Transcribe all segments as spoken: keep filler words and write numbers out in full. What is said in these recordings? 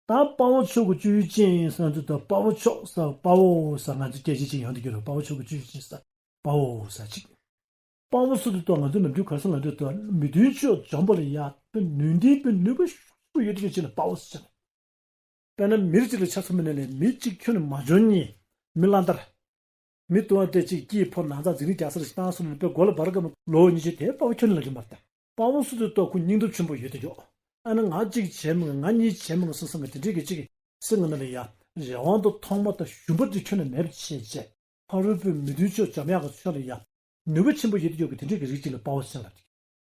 ད་དཔའ་བོ་མཆོག་གི་སྤྱོད་ཡུལ་ཅན་ཟེར་དུས་ད་དཔའ་བོ་མཆོག་ཟེར་དཔའ་བོ་ཟེར་ང་ཚོ་སྐད་ཆ་ཅིག་ཡོང་དུས་ཀྱི་རེད། དཔའ་བོ་མཆོག་གི་སྤྱོད་ཡུལ་ཅན་ཟེར་དཔའ་བོ་ཟེར་ཅིག་དཔའ་བོ་ཟེར་དུས་ད་ང་ཚོ་ནམ་རྒྱུན་ག་ས་ལ་འདྲ་དུ་མི་མཐུན་ཕྱོགས་འཇོམས་པ་ལ་ཡ་དཔེ་ནུས་ལྡན་དཔེ་ནུས་པ་ཤུགས་ཡོད་དུས་ཀྱི་ཅིག་ལ་དཔའ་བོ་ཟེར་ཅིག་དཔེར་ན་མི་རིགས་གཅིག་ལ་ཆ་མཚོན་པ་ནས་ལས་མི་གཅིག་ཁྱོན་ནས་མ་འཇོན་མཁན་མི་གླང་དར། མི་ལྟུང་བ་སྟེ་གཅིག་སྐྱིད་ཕོ་ནང་ཚགས་འཛིང་རིགས་རྒྱག་ས་རེ་བཏང་སོང་ནས་དཔེ་མགོ་ལ་འབར་ག་མ་ལོ་གཉིས་ཆེ་དེ་དཔའ་བོ་ཁྱོན་ནས་ལ་གི་མ་རེད། དཔའ་བོ་སུ་དེ་ལྟོ་ཁུ་སྙིང་སྟོབས་ཆེན་པོ་ཡོད་དེ་འཇོག་ཨ་ན་ང་གཅིག་བྱས་མི་ང་གཉིས་བྱས་མི་ང་སོང་སོང་གི་དེ་འདྲས་ཀྱི་གཅིག་སེམས་ངོ་ན་ལ་ཡ་རེ་དབང་དུ་ཐོག་མ་དང་ཞུམ་པ་དེ་ཁྱོན་ནས་མེད་པ་བྱས་བྱས་ཕ་རོལ་པོའི་མི་མཐུན་ཕྱོགས་འཇོམས་ཡག་གི་ཕྱོགས་ལ་ཡ་ནུས་པ་ཆེན་པོ་ཡོད་དེ་འཇོག་གི་དེ་འདྲས་ཀྱི་རིགས་གཅིག་ལ་དཔའ་བོ་ཟེར་ལབ་ཀྱི།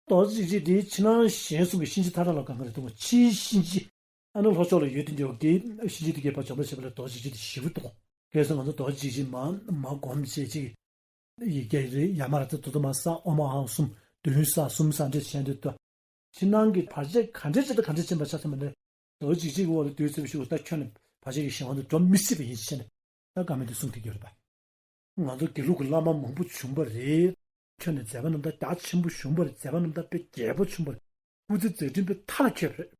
རྡོ་རྗེ་འཇིགས་བྱེད་དེ་ཕྱི་ནང་གཞན་གསུམ་གྱི་གཤིན་རྗེ་མཐའ་དག་ལ་གང་ག་རེ་གཏོང་བ་ཕྱིའི་གཤིན་རྗེ། ཨ་ནི་ལྷོ་ཕྱོགས་ལ་ཡོད་དེ་འཇོག་གི་གཤིན་རྗེ་དེ་གས་པ་འཇོམས་པར་བྱེད་པ་ལ་རྡོ་རྗེ་འཇིགས་བྱེད་དེ་ཞེ་པོ་གཏོང་། གལ་སྲིད་ང་ཚོ་རྡོ་རྗེ་འཇིགས་བྱེད་མ་མ་སྒོམ་བྱེད་ཅིག་ཡི་གེ་རེ་ཡ་མ་ར་ཏི་དོ་དོ་མ་ས་ཨོ་མ་ཧང་གསུམ་བདུན་ས་གསུམ་ས་འདྲེ་བྱས་འདུག་ཏོ། ཕྱི་ནང་གི་བར་ཆད་ག་འདྲེ་ཅི་ད་ག་འདྲེ་ཕྱིན་པ་ཆ་ཚང་མ་ནི་རྡོ་རྗེ་འཇིགས་བྱེད་ཀྱི་འོག་ལ་སྡོད་ཚུལ་ཞིག་ད་ཁྱོན་ནས་བར་ཆད་ཀྱི་གཞན་དབང་དུ་འགྲོ་མི་སྲིད་པ་ཡིན་ཕྱིན་ནས་ད་དགའ་མི་འདུག་གསུང་ཐིག་གི་རེད་པ། ང་ཚོ་དགེ་ལུགས་ཀྱི་བླ་མ་མང་པོ་བྱུང་བ་རེད། ཁྱོན་ནས་མཛད་པ་རྣམ་ཐར་རྒྱ་ཆེན་པོ་བྱུང་བ་རེད། མཛད་པ་རྣམ་ཐར་དཔེ་རྒྱས་པོ་བྱུང་བ་རེད། སྐུ་ཚེ་མཛད་འཕྲིན་དཔེ་མཐའ་ལ་ཁྱོད་རེད།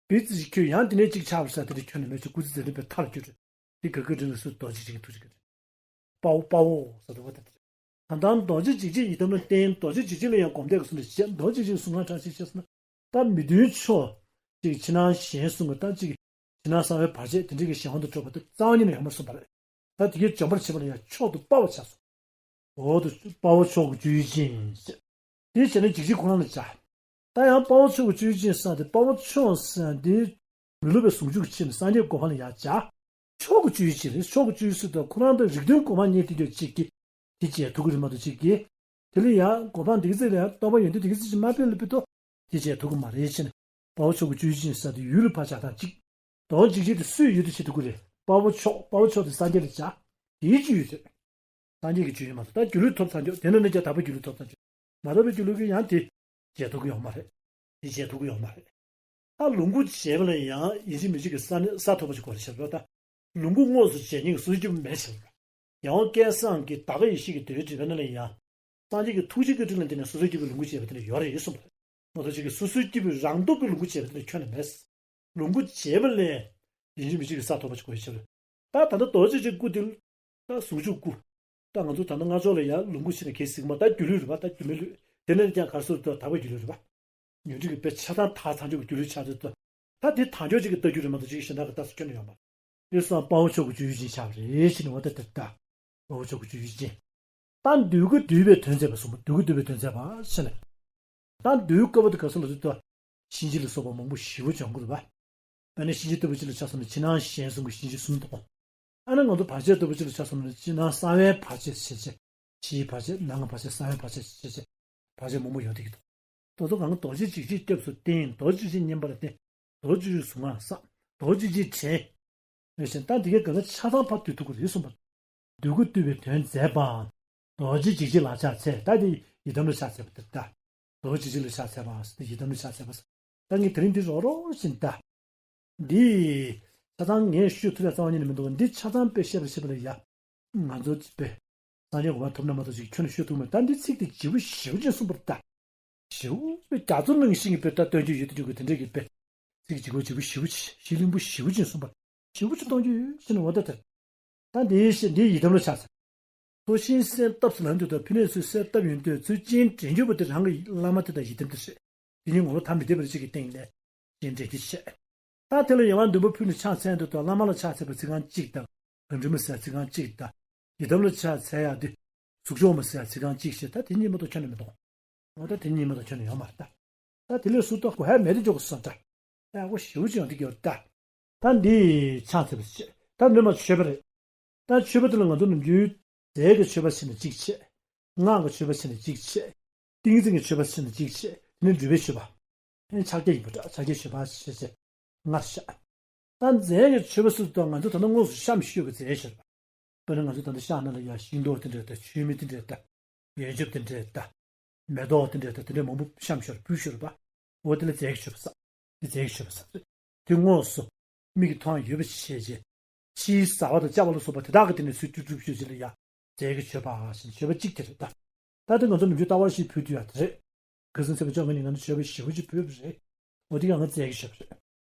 བི་ཙི་ཞིག་ཁྱོད་ཡང་དེ་ནས་གཅིག་ཆགས་པ་ས་དེ་རེད། ཁྱོན་ནས་མེད་ཚུལ་སྐུ་ཚེ་མཛད་འཕྲིན་དཔེ་མཐའ་ལ་ཁྱོད་རེད། དེ་ག་གི་དྲིན་ལ་སུ་རྡོ་རྗེ་འཇིགས་ཀྱི་ཐུགས་རྗེ་གི་རེད། དཔའ་བོ་དཔའ་བོ་ཟེར་བ་དེ་རེད། ད་ལྟ་རྡོ་རྗེ་འཇིགས་བྱེད་ཡི་དམ་ལ་བརྟེན་རྡོ་རྗེ་འཇིགས་བྱེད་ལ་ཡང་སྒོམ་བཟླས་ཀྱི་གསུང་ནས་བཤད། རྡོ་རྗེ་འཇིགས་བྱེད་གསུང་ང་དྲག་ཞིག་བཤད་སོང་ན། ད་མི་མཐུན་ཕྱོགས་གཅིག་ཕྱི་ནང་གཞན་གསུམ་གྱི་ད་གཅིག་ཕྱི་ནང་གསང་བའི་བར་ཆད་དེ་འདྲའི་གི་གཞན་དབང་དུ་གྲུབ་པ་དེ་རྩ་བ་ཉིད་ནས་ཡོང་མ་སོང་བ་རེད། ད་དེ་གའི་འཇོམས་པར་བྱེད་པ་ལ་ཡང་མཆོག་ཏུ་དཔའ་བ་བྱས་སོ། འོ་དུ་དཔའ་བོ་མཆོག་གི་སྤྱོད་ཡུལ་ཅན་ཟེར། དེ་བྱས་ན་འཇིགས་བྱེད་ཁོ་རང་ལ་བྱ། ད་ཡང་དཔའ་བོ་མཆོག་གི་སྤྱོད་ཡུལ་ཅན་ཟེར་དེ་དཔའ་བོ་མཆོག་ཟེར་དེ་མི་སློབ་པའི་ཟུང་འཇུག་ཕྱིར་ནས་སངས་རྒྱས་གོ་འཕང་ལ་ཡང་བྱ། མཆོག་གི་སྤྱོད་ཡུལ་ཅན་རེད། མཆོག་གི་སྤྱོད་ཡུལ་ཟེར་དུས་ཁོ་རང་དང་རིགས་མཐུན་གོ་འཕང་བརྙེས་དེ་འདྲ་གཅིག་གིས་དེ་བྱས་ཐུབ་ཀྱི་རེད་མ་གཏོགས་གཅིག་གིས། དེ་ལ་ཡང་གོ་འཕང་དེ་ག་ཚོད་ལ་ཡང་རྟོགས་པ་ཡོན་ཏན་དེ་ག་ཚོད་ཅིག་མ་སྤེལ་ལ་སྤེལ་ཏོ། དེ་བྱས་ཐུབ་ཀྱི་མ་རེད་ཕྱིན། དཔའ་བོ་མཆོག་གི་སྤྱོད་ཡུལ་ཅན་ཟེར་དུས་ཡུལ་ལ་ཕར་བཞག་དང་གཅིག་རྡོ་རྗེ་འཇིགས་བྱེད་དེ་སུས་ཡུལ་དུ་བྱེད་ཐུབ་ཀྱི་རེད། དཔའ་བོ་མཆོག་དཔའ་བོ་མཆོག་དེ་སངས་རྒྱས་ལ་བྱ། དེའི་སྤྱོད་ཡུལ་ཟེར། སངས་རྒྱས་ཀྱི་སྤྱོད་ཡུལ་མ་གཏོགས་ད་སྒྱུ་ལུས་ཐོབ་ཚར་འཇོག་དེ་ན་ནི་ཀྱང་དག་པ་སྒྱུ་ལུས་ཐོབ་ཚར་འཇོག་མ་ཐོབ་པའི་སྒྱུ་ལུས་ཀྱི་ཡང་དེ་བྱེད་ཐུབ་ཀྱི་ཡོད་མ་རེད། དེ་བྱེད་ཐུབ་ཀྱི་ཡོད་མ་རེད། ད་ལོངས་སྐུ་བྱེད་པ་ལ་ཡང་ཡིན་གཅིག་མིན་གཅིག་གི་ས་ནི་ས་ཐོབ་པ་ཞིག་དགོས་རེད་ཞེས་པ་ད། ལོངས་སྐུ་དངོས་སུ་བྱེད་མཁན་གྱི་སོ་སོ་སྐྱེ་བོ་མེད་ཞེས་པ། ཡང་བསྐལ་བཟང་གི་དག་པ་ཡེ་ཤེས་ཀྱི་དོན་བྲིས་པ་ནི་ལ་ཡང་། སངས་རྒྱས་ཀྱི་ཐུགས་རྗེ་ཀྱི་སྤྲིན་ལ་བརྟེན་ནས་སོ་སོ་སྐྱེ་བོའི་ལོངས་སྐུ་བྱེད་པ་དེ་ལ་ཡོད་རེད་གསུངས་པ་རེད། མ་གཏོགས་གཅིག་གིས་སོ་སོའི་སྐྱེ་བོའི་རང་སྟོབས་ཀྱིས་ལོངས་སྐུ་བྱེད་པ་དེ་ལ་ཁྱོན་ནས་མེད། ལོངས་སྐུ་བྱེད་པ་ལས་ཡིན་གཅིག་མིན་གཅིག་གི་ས་ཐོབ་པ་ཞིག་དགོས་ཡོད་ཕྱིར། ད་ད་ལྟ་རྡོ་རྗེ་འཇིགས་སྐུ་དེ་ད་ཟུང་འཇུག་སྐུ། ད་ང་ཚོ་ད་ལྟ་སྔགས་ཕྱོགས་ལ་ཡང་ལོངས་སྐུ་ཕྱིན་ནས་གལ་སྲིད་མ་ད་སྒྱུ་ལུས་རེད་པ། ད་སྒྱུ་མའི་ལུས་དེ་ནས་ཀྱང་གར་སོར་དུ་དག་པའི་སྒྱུ་ལུས་རེད་པ། ཉོན་སྒྲིབ་ཀྱི་དཔེ་ཆ་ཚང་དག་ཚང་ཆོག་གི་སྒྱུ་ལུས་ཆགས་ཚུལ་དུ། ད་དེ་དང་ཆོག་ཅིག་གི་ལྟ་རྒྱུ་རེད་མ་གཏོགས་ཅིག་གཞན་དག་གི་ལྟ་ས་ཁྱོན་ནས་ཡོད་མ་རེད། དེ་སོང་དཔའ་བོ་མཆོག་གི་སྤྱོད་ཡུལ་ཅན་ཆགས་པ་རེད་ཕྱིན་ནས་འོ་ད་དེ་ལྟ། དཔའ་བོ་མཆོག་གི་སྤྱོད་ཡུལ་ཅན། ད་འདོད་དགུ་འདུལ་བའི་དོན་མཛད་པ་གསུངས་པ། འདོད་དགུ་འདུལ་བའི་དོན་མཛད་པ་ཕྱིན་ནས། ད་འདོད་དགུ་པ་དེ་ག་ས་ལ་དུ་ད། གཤིན་རྗེ་ལ་སོགས་པ་མང་པོ་ཞེ་པོ་འབྱུང་གི་རེད་པ། དཔེར་ན་གཤིན་རྗེ་ལྟ་བུ་ཅིག་ལ་ཆ་བཞག་ན་ཕྱི་ནང་གཞན་གསུམ་གྱི་གཤིན་རྗེ་གསུམ་དང་། ཨ་ནི་ང་ཚོ་བར་ཆད་ལྟ་བུ་ཅིག་ལ་ཆ་བཞག་ན་ཕྱི་ནང་གསང་བའི་བར་ཆད་ཞེས་བྱ། ཕྱིའི་བར་ཆད་ནང་གི་བར་ཆད་གསང་བའི་བར་ཆད་ཞེས་བྱ། བར་ཆད་མང་པོ་ཡོང་བསྡད་ཀྱི་འདུག་ད་དུང་གང་རྡོ་རྗེ་འཇིགས་བྱེད་སྐྱབས་སུ་བསྟེན། རྡོ་རྗེ་འཇིགས་བྱེད་བསྙེན་པར་བསྟེན། རྡོ་རྗེ་འཇིགས་གཟུངས་སྔགས་བསགས། རྡོ་རྗེ་འཇིགས་དྲན། མེད་ཅིང་ད་འདི་གའི་གང་ག་ཆ་ཚང་ཕར་འདུས་ཐུབ་ཀྱི་རེད་གསུངས་པ། འདོད་དགུ་འདུལ་བའི་དོན་མཛད་པའམ། རྡོ་རྗེ་འཇིགས་བྱེད་ལ་ཕྱག་འཚལ། ད་འདི་ཡི་དམ་ལ་ཕྱག་འཚལ་བ་དེ་ལྟ། རྡོ་རྗེ་འཇིགས་བྱེད་ལ་ཕྱག་འཚལ་བ་ཟེར་ཏེ་ཡི་དམ་ལ་ཕྱག་འཚལ་བ་ཟེར། ད་ངས་དེ་རིང་འདི་རོགས་རོགས་བཞིན་ལྟ། འདི་ཆ་ཚང་ངས་ཤོད་ཐུབ་ཡ་རྩ་བ་ཉིད་ནས་མི་འདུག་འདི་ཆ་ཚང་དཔེ་བཤད་པ་བྱེད་པ་ལ་ཡ། ང་ཚོ་དཔེ། སངས་རྒྱས་གོ་འཕང་ཐོབ་ན་མ་གཏོགས་ཅིག་ཁྱོན་ནས་ཤོད་ཐུབ་མེད། ད་འདི་ཚིག་དེ་ལྗིད་པོ་ཞེ་པོ་ཅིག་གསུངས་པ་རེད་ད། ཞེ་པོ་དཔེ་རྒྱ་མཚོ་ནང་བཞིན་གྱི་དཔེ་ད་སྟོན་རྒྱུ་ཡོད་དུ་འཇུག་གི་དེ་འདྲས་ཀྱི་དཔེ། ཚིག་ལྗིད་པོ་ལྗིད་པོ་ཞེ་པོ་ཅིག་ཞི་ལྷུན་པོ་ཞེ་པོ་ཅིག་གསུངས་པ། ཞེ་པོ་ཅིག་གཏོང་རྒྱུ་ཡོད་ཟེར་ནས་འོ་ད་དེ། ད་འདིའི་ཞེས་འདིའི་ཡི་དམ་ལ་ཕྱག་འཚལ། སོ་ཤིང་གསོལ་བཏབ་ཟེར་ལབ་འདུག་ད་ཕུ་ནས་ཚུར་གསོལ་བཏབ་ཡོང་དུས་ཚུར་སྤྱན་འདྲེན་གྱུར་པ་དེ་རང་གི་བླ་མ་དེ་དང་ཡི་དམ་དེ་རེད། དེ་གཉིས་ངོ་བོ་ཐ་མི་དད་པ་རེ་གཅིག་གི་སྟེང་ནས་སྤྱན་འདྲེན་གྱི་བྱས། ད་དེ་ལ་ཡང་བ་འདུན་པ་ཕུལ་ནས་ཕྱག་འཚལ་འདུག་ད་བླ་མ་ལ་ཕྱག་འཚལ་བའི་ཚིག་རྐང་གཅིག་དང་། གང་དྲི་མ་ཟེར་ཚིག་རྐང་གཅིག་དང་། ཡི་དམ་ལ་ཕྱག་འཚལ་ཡག་དེ། གཟུགས་སྐྱོང་མ་ཟེར་ཚིག་རྐང་གཅིག་བྱས། ད་དེ་གཉིས་མ་གཏོགས་ཁྱོན་ནས་མི་གཏོང་། འོ་ད་དེ་གཉིས་མ་གཏོགས་ཁྱོན་ནས་ཡོད་མ་རེད་ད། ད་དེ་ལས་སུ་ཏོག་གོ་ཧ་མེད་དུ་འཇོག་གི་སོང་ད། ཡག་པོ་ཞེ་པོ་ཅིག་ཡོང་དུས་ཀྱི་ད། ད་འདི་ཕྱག་འཚལ་བ་ཞིག་ད་འདི་མ་མཆོད་པ་རེད། ད་མཆོད་པ་དེ་ལ་ང་ཚོ་ནམ་རྒྱུན་རྫས་ཀྱི་མཆོད་པ་བྱས་ན་གཅིག་བྱས། སྔགས་ཀྱི་མཆོད་པ་བྱས་ན་གཅིག་བྱས། ཏིང་འཛིན་གྱི་མཆོད་པ་བྱས་ན་གཅིག་བྱས། དེ་ནས་སྒྲུབ་པའི་མཆོད་པ། ཨེ་ཕྱག་རྒྱ་ཡིན་པ་འདྲ་ཕྱག་རྒྱའི་མཆོད་པ་ཞེས་བྱས། སྔར་བཤད། ད་རྫས་ཀྱི་མཆོད་པ་ཟེར་དུས་ང་ཚོ་ད་ལྟ་དངོས་སུ་བཤམས་ཤོས་ཀྱི་རྫས་ཤར་བ། དཔེར་ན་ང་ཚོ་ད་ལྟ་ཤག་ནང་ལ་ཡ་ཤིང་ཏོག་དེ་འདྲ་དང་ཆུ་སྨན་དེ་འདྲ་དང་། ཡོན་ཆབ་དེ་འདྲ་དང་། མེ་ཏོག་དེ་འདྲ་དང་དེ་འདྲ་མང་པོ་བཤམས་ཤོར་ཕུལ་ཤོར་བ། འོ་དེ་ལ་རྫས་ཀྱི་མཆོད་པ་ཟེར། དེ་རྫས་ཀྱི་མཆོད་པ་ཟེར། དེ་དངོས་སུ་མིག་གིས་མཐོང་ཡ་ཡོད་པ་ཞིག་བྱས་རྗེས། ཕྱིའི་བཟའ་བ་དང་བཅའ་བ་ལ་སོགས་པ་དེ་དག་གི་སྟེང་ནས་ཚུར་བསྒྲུབ་བསྒྲུབ་ཤོས་ཅིག་ལ་ཡ། རྫས་ཀྱི་མཆོད་པ་ཞེས་མཆོད་པ་གཅིག་དེ་རེད་ད། ད་དེ་ང་ཚོ་ནམ་རྒྱུན་ལྟ་བ་ཞིག་ཕུལ་དུས་ཡ་དེ་རེད། ཁ་སང་ཚེས་པ་བཅོ་ལྔ་ཉིན་ང་ཚོ་མཆོད་པ་ཞེ་པོ་ཅིག་ཕུལ་བ་རེད། འོ་དེ་ཡང་ང་རྫས་ཀྱི་མཆོད་པ་རེད།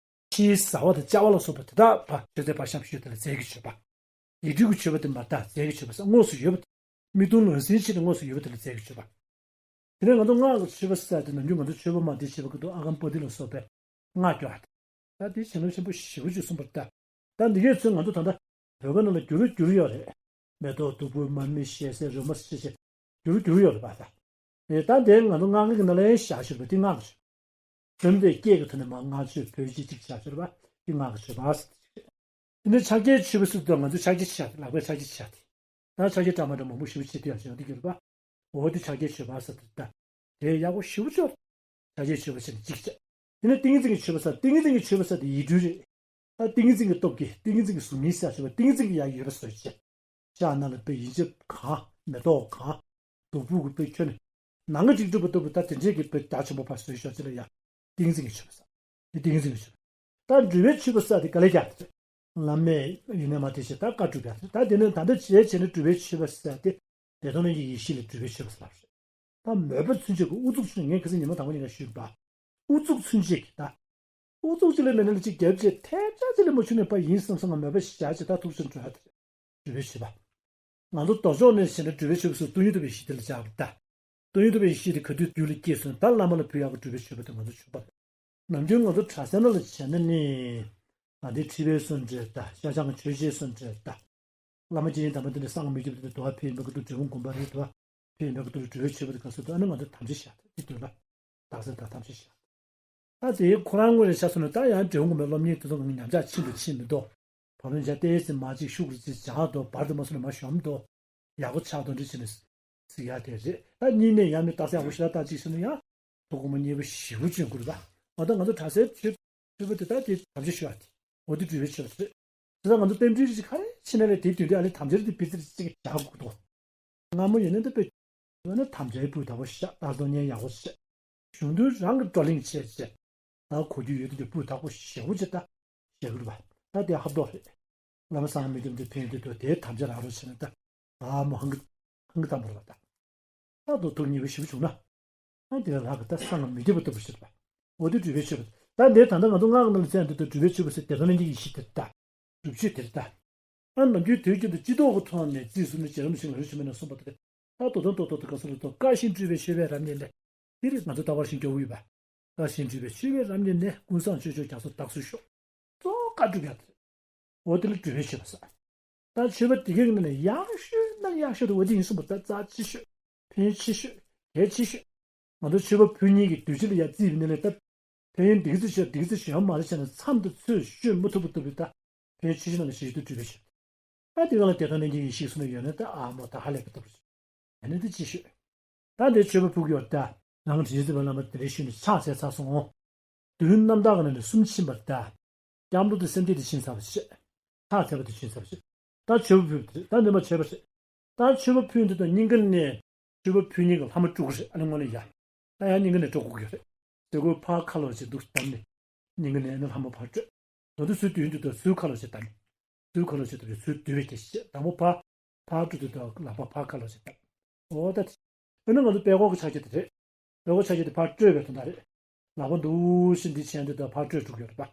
ཕྱིའི་བཟའ་བ་དང་བཅའ་བ་ལ་སོགས་པ་དེ་དག་ཕར་མཆོད་རྫས་ཕར་བཤམས་ཞུས་དེ་ལ་རྫས་ཀྱི་མཆོད་པ། ཡིད་སྤྲུལ་གྱི་མཆོད་པ་དེ་མར་ད་རྫས་ཀྱི་མཆོད་པ་ཟེར། དངོས་སུ་ཡོད་པ་དེ། མིག་མཐོང་ལག་ཟིན་ཕྱིར་དངོས་སུ་ཡོད་པ་དེ་ལ་རྫས་ཀྱི་མཆོད་པ། དེ་ནས་ང་ཚོ་སྔགས་ཀྱི་མཆོད་པ་ཟེར་དེ་ནམ་རྒྱུན་ང་ཚོ་མཆོད་པ་མ་འདི་བྱེད་པ་ཀུན་ཏུ་ཨ་གམ་པོ་ཏི་ལ་སོགས་པའི་སྔགས་ཀྱང་ཨ། ད་དེ་བྱིན་རླབས་ཆེན་པོ་ཞེ་པོ་ཅིག་གསུངས་པ་རེད་ད། ད་འདི་གའི་ཚོད་ང་ཚོ་ད་ལྟ་བོད་སྐད་ནང་ལ་བསྒྱུར་བསྒྱུར་ཡོད་རེད། མེ་ཏོག་བདུག་སྤོས་མར་མེ་ཞལ་ཟས་རོལ་མོ་ཞེས་བྱས་བསྒྱུར་བསྒྱུར་ཡོད་རེད་པ་ད། ཨེ་ད་དེ་ང་ཚོ་སྔགས་ཀྱི་ནང་ལ་བཞག་ཤོར་བ་དེ་སྔགས་ཀྱི་ཆོས། བྱམས་པའི་སྐད་ཀྱི་ཐོག་ནས་མར་བསྔགས་བརྗོད་བོད་ཀྱི་ཅིག་བཞག་ཤོར་བ་དེ་སྔགས་ཀྱི་ཆོས་པ་ཟེར་དེ་རེད། དེ་ནས་ཕྱག་རྒྱའི་མཆོད་པ་ཟེར་དུས་ང་ཚོ་ཕྱག་རྒྱ་ཆེ་ལག་པའི་ཕྱག་རྒྱ་ཆེ་དེ། ད་ཕྱག་རྒྱ་འདྲ་མ་འདྲ་མང་པོ་ཞེ་པོ་ཅིག་བསྟན་ཡག་ཅིག་ཡོང་གི་ཡོད་རེད་པ། འོ་དེ་ཕྱག་རྒྱའི་མཆོད་པ་ཟེར་དེ་ད། དེ་ཡག་པོ་ཞེ་པོ་ཅིག་ཕྱག་རྒྱའི་མཆོད་པ་བྱས་ནས་གཅིག་བྱས། དེ་ནས་ཏིང་ངེ་འཛིན་གྱི་མཆོད་པ་ཟེར། ཏིང་ངེ་འཛིན་གྱི་མཆོད་པ་ཟེར་དེ་ཡིད་སྤྲུལ་རེད། ད་ཏིང་ངེ་འཛིན་གྱི་སྟོབས་ཀྱིས་ཏིང་ངེ་འཛིན་གྱི་གཟུགས་བརྙན་ཟེར་ཡག་ཆོས་པ་ཏིང་ངེ་འཛིན་གྱི་ཡང་ཡོད་པ་བཟོས་བྱས། ཕྱག་ནང་ལ་དཔེ་ཡིན་གཅིག་གང་མེ་ཏོག་གང་། བདུག་སྤོས་ཀྱི་དཔེ་ཁྱོན་ནས་ནང་གི་ཅིག་སྒྲུབ་པ་ལྟ་བུ་ད་དེ་འདྲས་ཀྱི་དཔེ་རྒྱ་ཆེན་པོ་ཕར་བཟོས་ཤོག་ཅེས་ལ་ཡ། ཏིང་འཛིན་གྱི་མཆོད་པ་ཟེར། དེ་ཏིང་འཛིན་གྱི་མཆོད་པ། ད་སྒྲུབ་པའི་མཆོད་པ་ཟེར་དེ་དཀའ་ལས་རྒྱག་དེ་རེད། བླ་མས་ཡུན་ནས་མ་བསྟེན་ཞིང་ད་བཀའ་སྒྲུབ་ཡག་དེ་རེད། ད་དེ་ནས་ད་ལྟ་བྱས་བྱས་ནས་སྒྲུབ་པའི་མཆོད་པ་ཟེར་དེ་བདེ་སྟོང་ལྷན་སྐྱེས་ཡེ་ཤེས་ལ་སྒྲུབ་པའི་མཆོད་པ་ཟེར་ལབ་རེད། ད་མོས་པ་ཚུན་ཆད་ཀྱི་ཨུ་ཚུགས་ཚུན་ངས་ཁ་སང་ཉི་མ་དང་པོ་ཉིན་ཀ་ཞུས་པ། ཨུ་ཚུགས་ཚུན་ཆད་ཀྱི་ད། ཨུ་ཚུགས་ཅིག་ལས་མེད་ན་ལ་ཅིག་རྒྱབ་བྱས་ཐལ་ཆ་ཅིག་ལས་མ་བྱུང་ནས་པ་ཡིན་བསམ་བསམ་ང་མོས་པ་བཞག་བྱས་ད་ཐུགས་སུ་འགྲོ་ཡ་དེ་རེད། སྒྲུབ་པའི་མཆོད་པ། ང་ཚོ་ལྡོག་ཕྱོགས་ནས་བྱས་ན་སྒྲུབ་པའི་མཆོད་པ་སོགས་སྟོང་ཉིད་རྟོགས་པའི་གཞི་དེ་ལ་བཞག་པ་ད། སྟོང་ཉིད་རྟོགས་པའི་གཞི་དེ་ག་དུས་རྒྱུད་ལ་སྐྱེས་སོང་ད་བླ་མ་ལ་ཕུལ་ཡག་གི་སྒྲུབ་པའི་མཆོད་པ་དེ་ང་ཚོ་མཆོད་པ་རེད། ནམ་རྒྱུན་ང་ཚོ་གྲྭ་ས་ནང་ལ་བྱས་ན་ནི། ང་འདི་ཁྲི་པའི་གསུང་འདྲ་ད་ཤ་ཆང་གི་ཆོས་ཆེན་གསུང་འདྲ་ད། བླ་མ་སྤྱན་རས་གཟིགས་དམ་པ་འདི་ནས་གསང་སྔགས་མི་སྐྱོབ་འདི་ནས་དུ་བ་ཕེབས་མི་ག་དུས་འབྲས་སྤུངས་དགོན་པ་རེད་དུ་བ་ཕེབས་མི་ག་དུས་སྒྲུབ་པའི་མཆོད་པ་འདི་ག་སོ་དུ་ཨ་ནི་ང་ཚོ་དམ་བཅའ་བཞག་འདི་དུས་ལ་དག་ས་དང་དམ་བཅའ་བཞག་ད་དེའི་ཁོ་རང་ངོས་ནས་ཆ་མཚོན་ན་ད་ཡང་འབྲས་སྤུངས་དགོན་པའི་སློབ་གཉེར་དེ་ཚོ་ངང་ཉམས་ཆག་ཕྱིན་དུ་ཕྱིན་མི་འདུག་བར་ལོན་བྱ་ཏེ་ཟིན་མ་གཅིག་ཤུགས་རུ་རྩིས་བྱ་དོ་བར་དུ་མ་སོང་ནས་མ་ཤོམ་དོ། ཡག་པོ་ཆགས་དོན་འདྲི་བྱས་ནས་གཟིགས་ཡག་དེ་རེད། ད་གཉིས་ནས་ཡང་མི་རྟག་ས་ཡག་པོ་ཞེ་དྲག་རྟག་ཅིག་ཟེར་ན་ཡང་ཐུགས་དགོངས་པ་མཉེས་པོ་ཞེ་པོ་ཅིག་དགོས་རེད་པ། འོ་ད་ང་ཚོ་གྲྭ་སའི་ཆོས་ཆོས་པ་དེ་དག་དེ་དམ་བཅའ་ཞུ་ཡག་དེ་འོ་དེ་འགྲུལ་བའི་ཆོས་པ་རེད། དེ་ད་ང་ཚོ་རྟེན་འབྲེལ་རིགས་ཀ་རེ་ཕྱིན་ན་ལས་དེའི་དོན་དེ་ཨ་ལས་དམ་བཅའ་རེད་དེ་སྤེལ་ཚེ་རེ་གཅིག་བཞག་དགོས་དོ། སྔ་མོ་ཡིན་ན་ད་དཔེ་ཡོད་ན་དམ་བཅའི་སྤུས་དག་པོ་ཞག་ལྟར་གཏོང་མཁན་ཡག་པོ་བྱས། གཞུང་དོན་རང་གི་བགྲོ་གླེང་བྱས་བྱས། ད་གོ་རྒྱུ་ཡོད་དུས་ཀྱི་སྤུས་དག་པོ་ཞེ་པོ་ཅིག་ད་བྱེད་དགོས་པ། ད་དེ་ཧབ་ཏོག་རེད། བླ་མ་གསང་སྔགས་མི་སྐྱོབ་འདི་ཕན་དུས་དུ་དེའི་དམ་བཅའ་རག་རོགས་བྱས་ན་ད་ཨ་མོ་ཧང་གི་ཧང་གི་དམ་པོ་རེད་པ་ད། ད་དུ་ཐུགས་མཉེས་པོ་ཞེ་པོ་བྱུང་ན། ཨ་འདི་ལ་ལྷག་གི་ད་གསང་སྔགས་མི་སྐྱོབ་པ་ལྟ་བུ་ཞིག་རེད་པ། འོ་དེ་སྒྲུབ་པའི་མཆོད་པ། ད་འདིར་ད་ལྟ་ང་ཚོ་སྔགས་ཀྱི་ནང་ལ་ཚན་དུ་སྒྲུབ་པའི་མཆོད་པ་ཟེར་དེ་ལ་ནི་ཡེ་ཤེས་དེར་ལྟ། སྒྲུབ་མཆོད་དེར་ལྟ། ཨ་ནམ་རྒྱུན་དུས་རྒྱུན་དུ་སྤྱི་ལྡོག་གི་ཐོག་ནས་རྩིས་གསུམ་ནས་རྗེ་རིན་པོ་ཆེ་ལ་རེ་ཞུ་མེད་ན་གསུངས་པ་དེ། ད་དོ་དམ་ཏོག་ཏོག་ཏུ་ག་སོ་ལ་ཏོ་བཀའ་བཞིན་སྒྲུབ་པའི་མཆོད་པས་རབ་མཉེས་ནས། འདི་རེད་ང་ཚོ་ད་བར་ཞིང་སྐྱོ་བོ་ཡོད་པ། བཀའ་བཞིན་སྒྲུབ་པའི་མཆོད་པས་རབ་མཉེས་ནས་ཀུན་བཟང་སྤྱོད་མཆོག་རྒྱ་མཚོ་བདག་སོགས་ཤོག་གཙོ་བོ་བཀའ་སྒྲུབ་ཡག་དེ་རེད། འོ་དེ་ལ་སྒྲུབ་པའི་མཆོད་པ་ཟེར། ད་མཆོད་པ་དེ་གའི་ནང་ནས་ཡག་ཤོས་ན་ཡག་ཤོས་དེ་འོ་དེ་ཡིན་གསུངས་པ་ད་རྩ་ཆེ་ཤོས། ཕན་ཡོན་ཆེ་ཤོས། གལ་ཆེ་ཤོས། ང་ཚོ་མཆོད་པ་ཕུལ་མཁན་གྱི་དུས་ཚོད་ལ་ཡ་རྩིས་པའི་ནང་ལས་ད། ཕན་ཡོན་འདི་ག་ཚོད་ཤོད་འདི་ག་ཚོད་ཤོད་ཡོད་མ་རེད་བྱས་ན་མཚམས་དེ་ཚོད་ཤོད་མི་ཐུབ་པ་ལྟ་བུའི་ད། ཕན་ཡོན་ཆེ་ཤོས་ནང་ནས་ཆེ་ཤོས་དེ་སྒྲུབ་པའི་མཆོད་པ། ད་དེ་ག་ལ་བདེ་སྟོང་ལྷན་སྐྱེས་ཡེ་ཤེས་གསུངས་ནས་ཡོད་ན་ད་ཨ་མོ་ད་ཧ་ལས་པ་ལྟ་བུ་ཞིག་ཡ་ནི་འདི་ཅི་ཤོད། ད་འདི་མཆོད་པ་ཕུལ་གྱི་ཡོད་ད། རང་དྲིན་ཅན་བླ་མ་དེ་འདྲའི་ཤོད་ནས་ཕྱག་འཚལ་ཚར་སོང་། དུས་རྣམ་དག་གི་ནང་ནས་གསུམ་ཕྱིན་པ་ད། སྐྱབས་འགྲོ་དེ་སེམས་བསྐྱེད་དེ་ཕྱིན་ཚར་བ་ཞིག་ཕྱག་འཚལ་བ་དེ་ཕྱིན་ཚར་བ་ཞིག་ད་མཆོད་པ་ཕུལ་བ་དེ་ད་འདི་མ་མཆོད་པ་རེད། ད་མཆོད་པ་ཕུལ་འདི་དང་སྙིང་ག་ནས་མཆོད་པ་ཕུལ་སྙིང་གི་ལྷ་མོ་དཀྲུག་གི་རེད་ཨ་ནི་དངོས་གནས་ཡ། ད་ཡང་སྙིང་ག་ནས་དཀྲུག་དགོས་ཀྱི་རེད། ཟས་གོས་ཕར་ཁ་ལོ་ཞིག་འདུག་བསྡམས་ནས། སྙིང་ག་ནས་ཨ་ནི་ལྷ་མོ་ཕར་སྤྲོད། མདོར་བསྡུས་ཚུལ་བསྡུས་འདི་དང་ཚུལ་ཁ་ལོ་ཞིག་བསྡམས། ཚུལ་ཁ་ལོ་ཞིག་བསྡམས་ནས་ཚུལ་བསྡུ་བའི་སྐད་ཆ་བཤད་དང་པོ་ཕར། ཕར་སྤྲོད་འདི་དང་ལག་པ་ཕར་ཁ་ལོ་ཞིག་བསྡམས། འོ་ད། ཨ་ནི་ང་ཚོ་པད་ཀོག་གི་ཕྱག་རྒྱ་དེ་རེད། པད་ཀོག་ཕྱག་རྒྱ་དེ་ཕར་སྤྲོད་པའི་དོན་དག་རེད། ལག་པ་འདུག་བཞིན་འདི་བྱས་འདི་དང་ཕར་སྤྲོད་འགྲོ་གི་ཡོད་རེད་པ།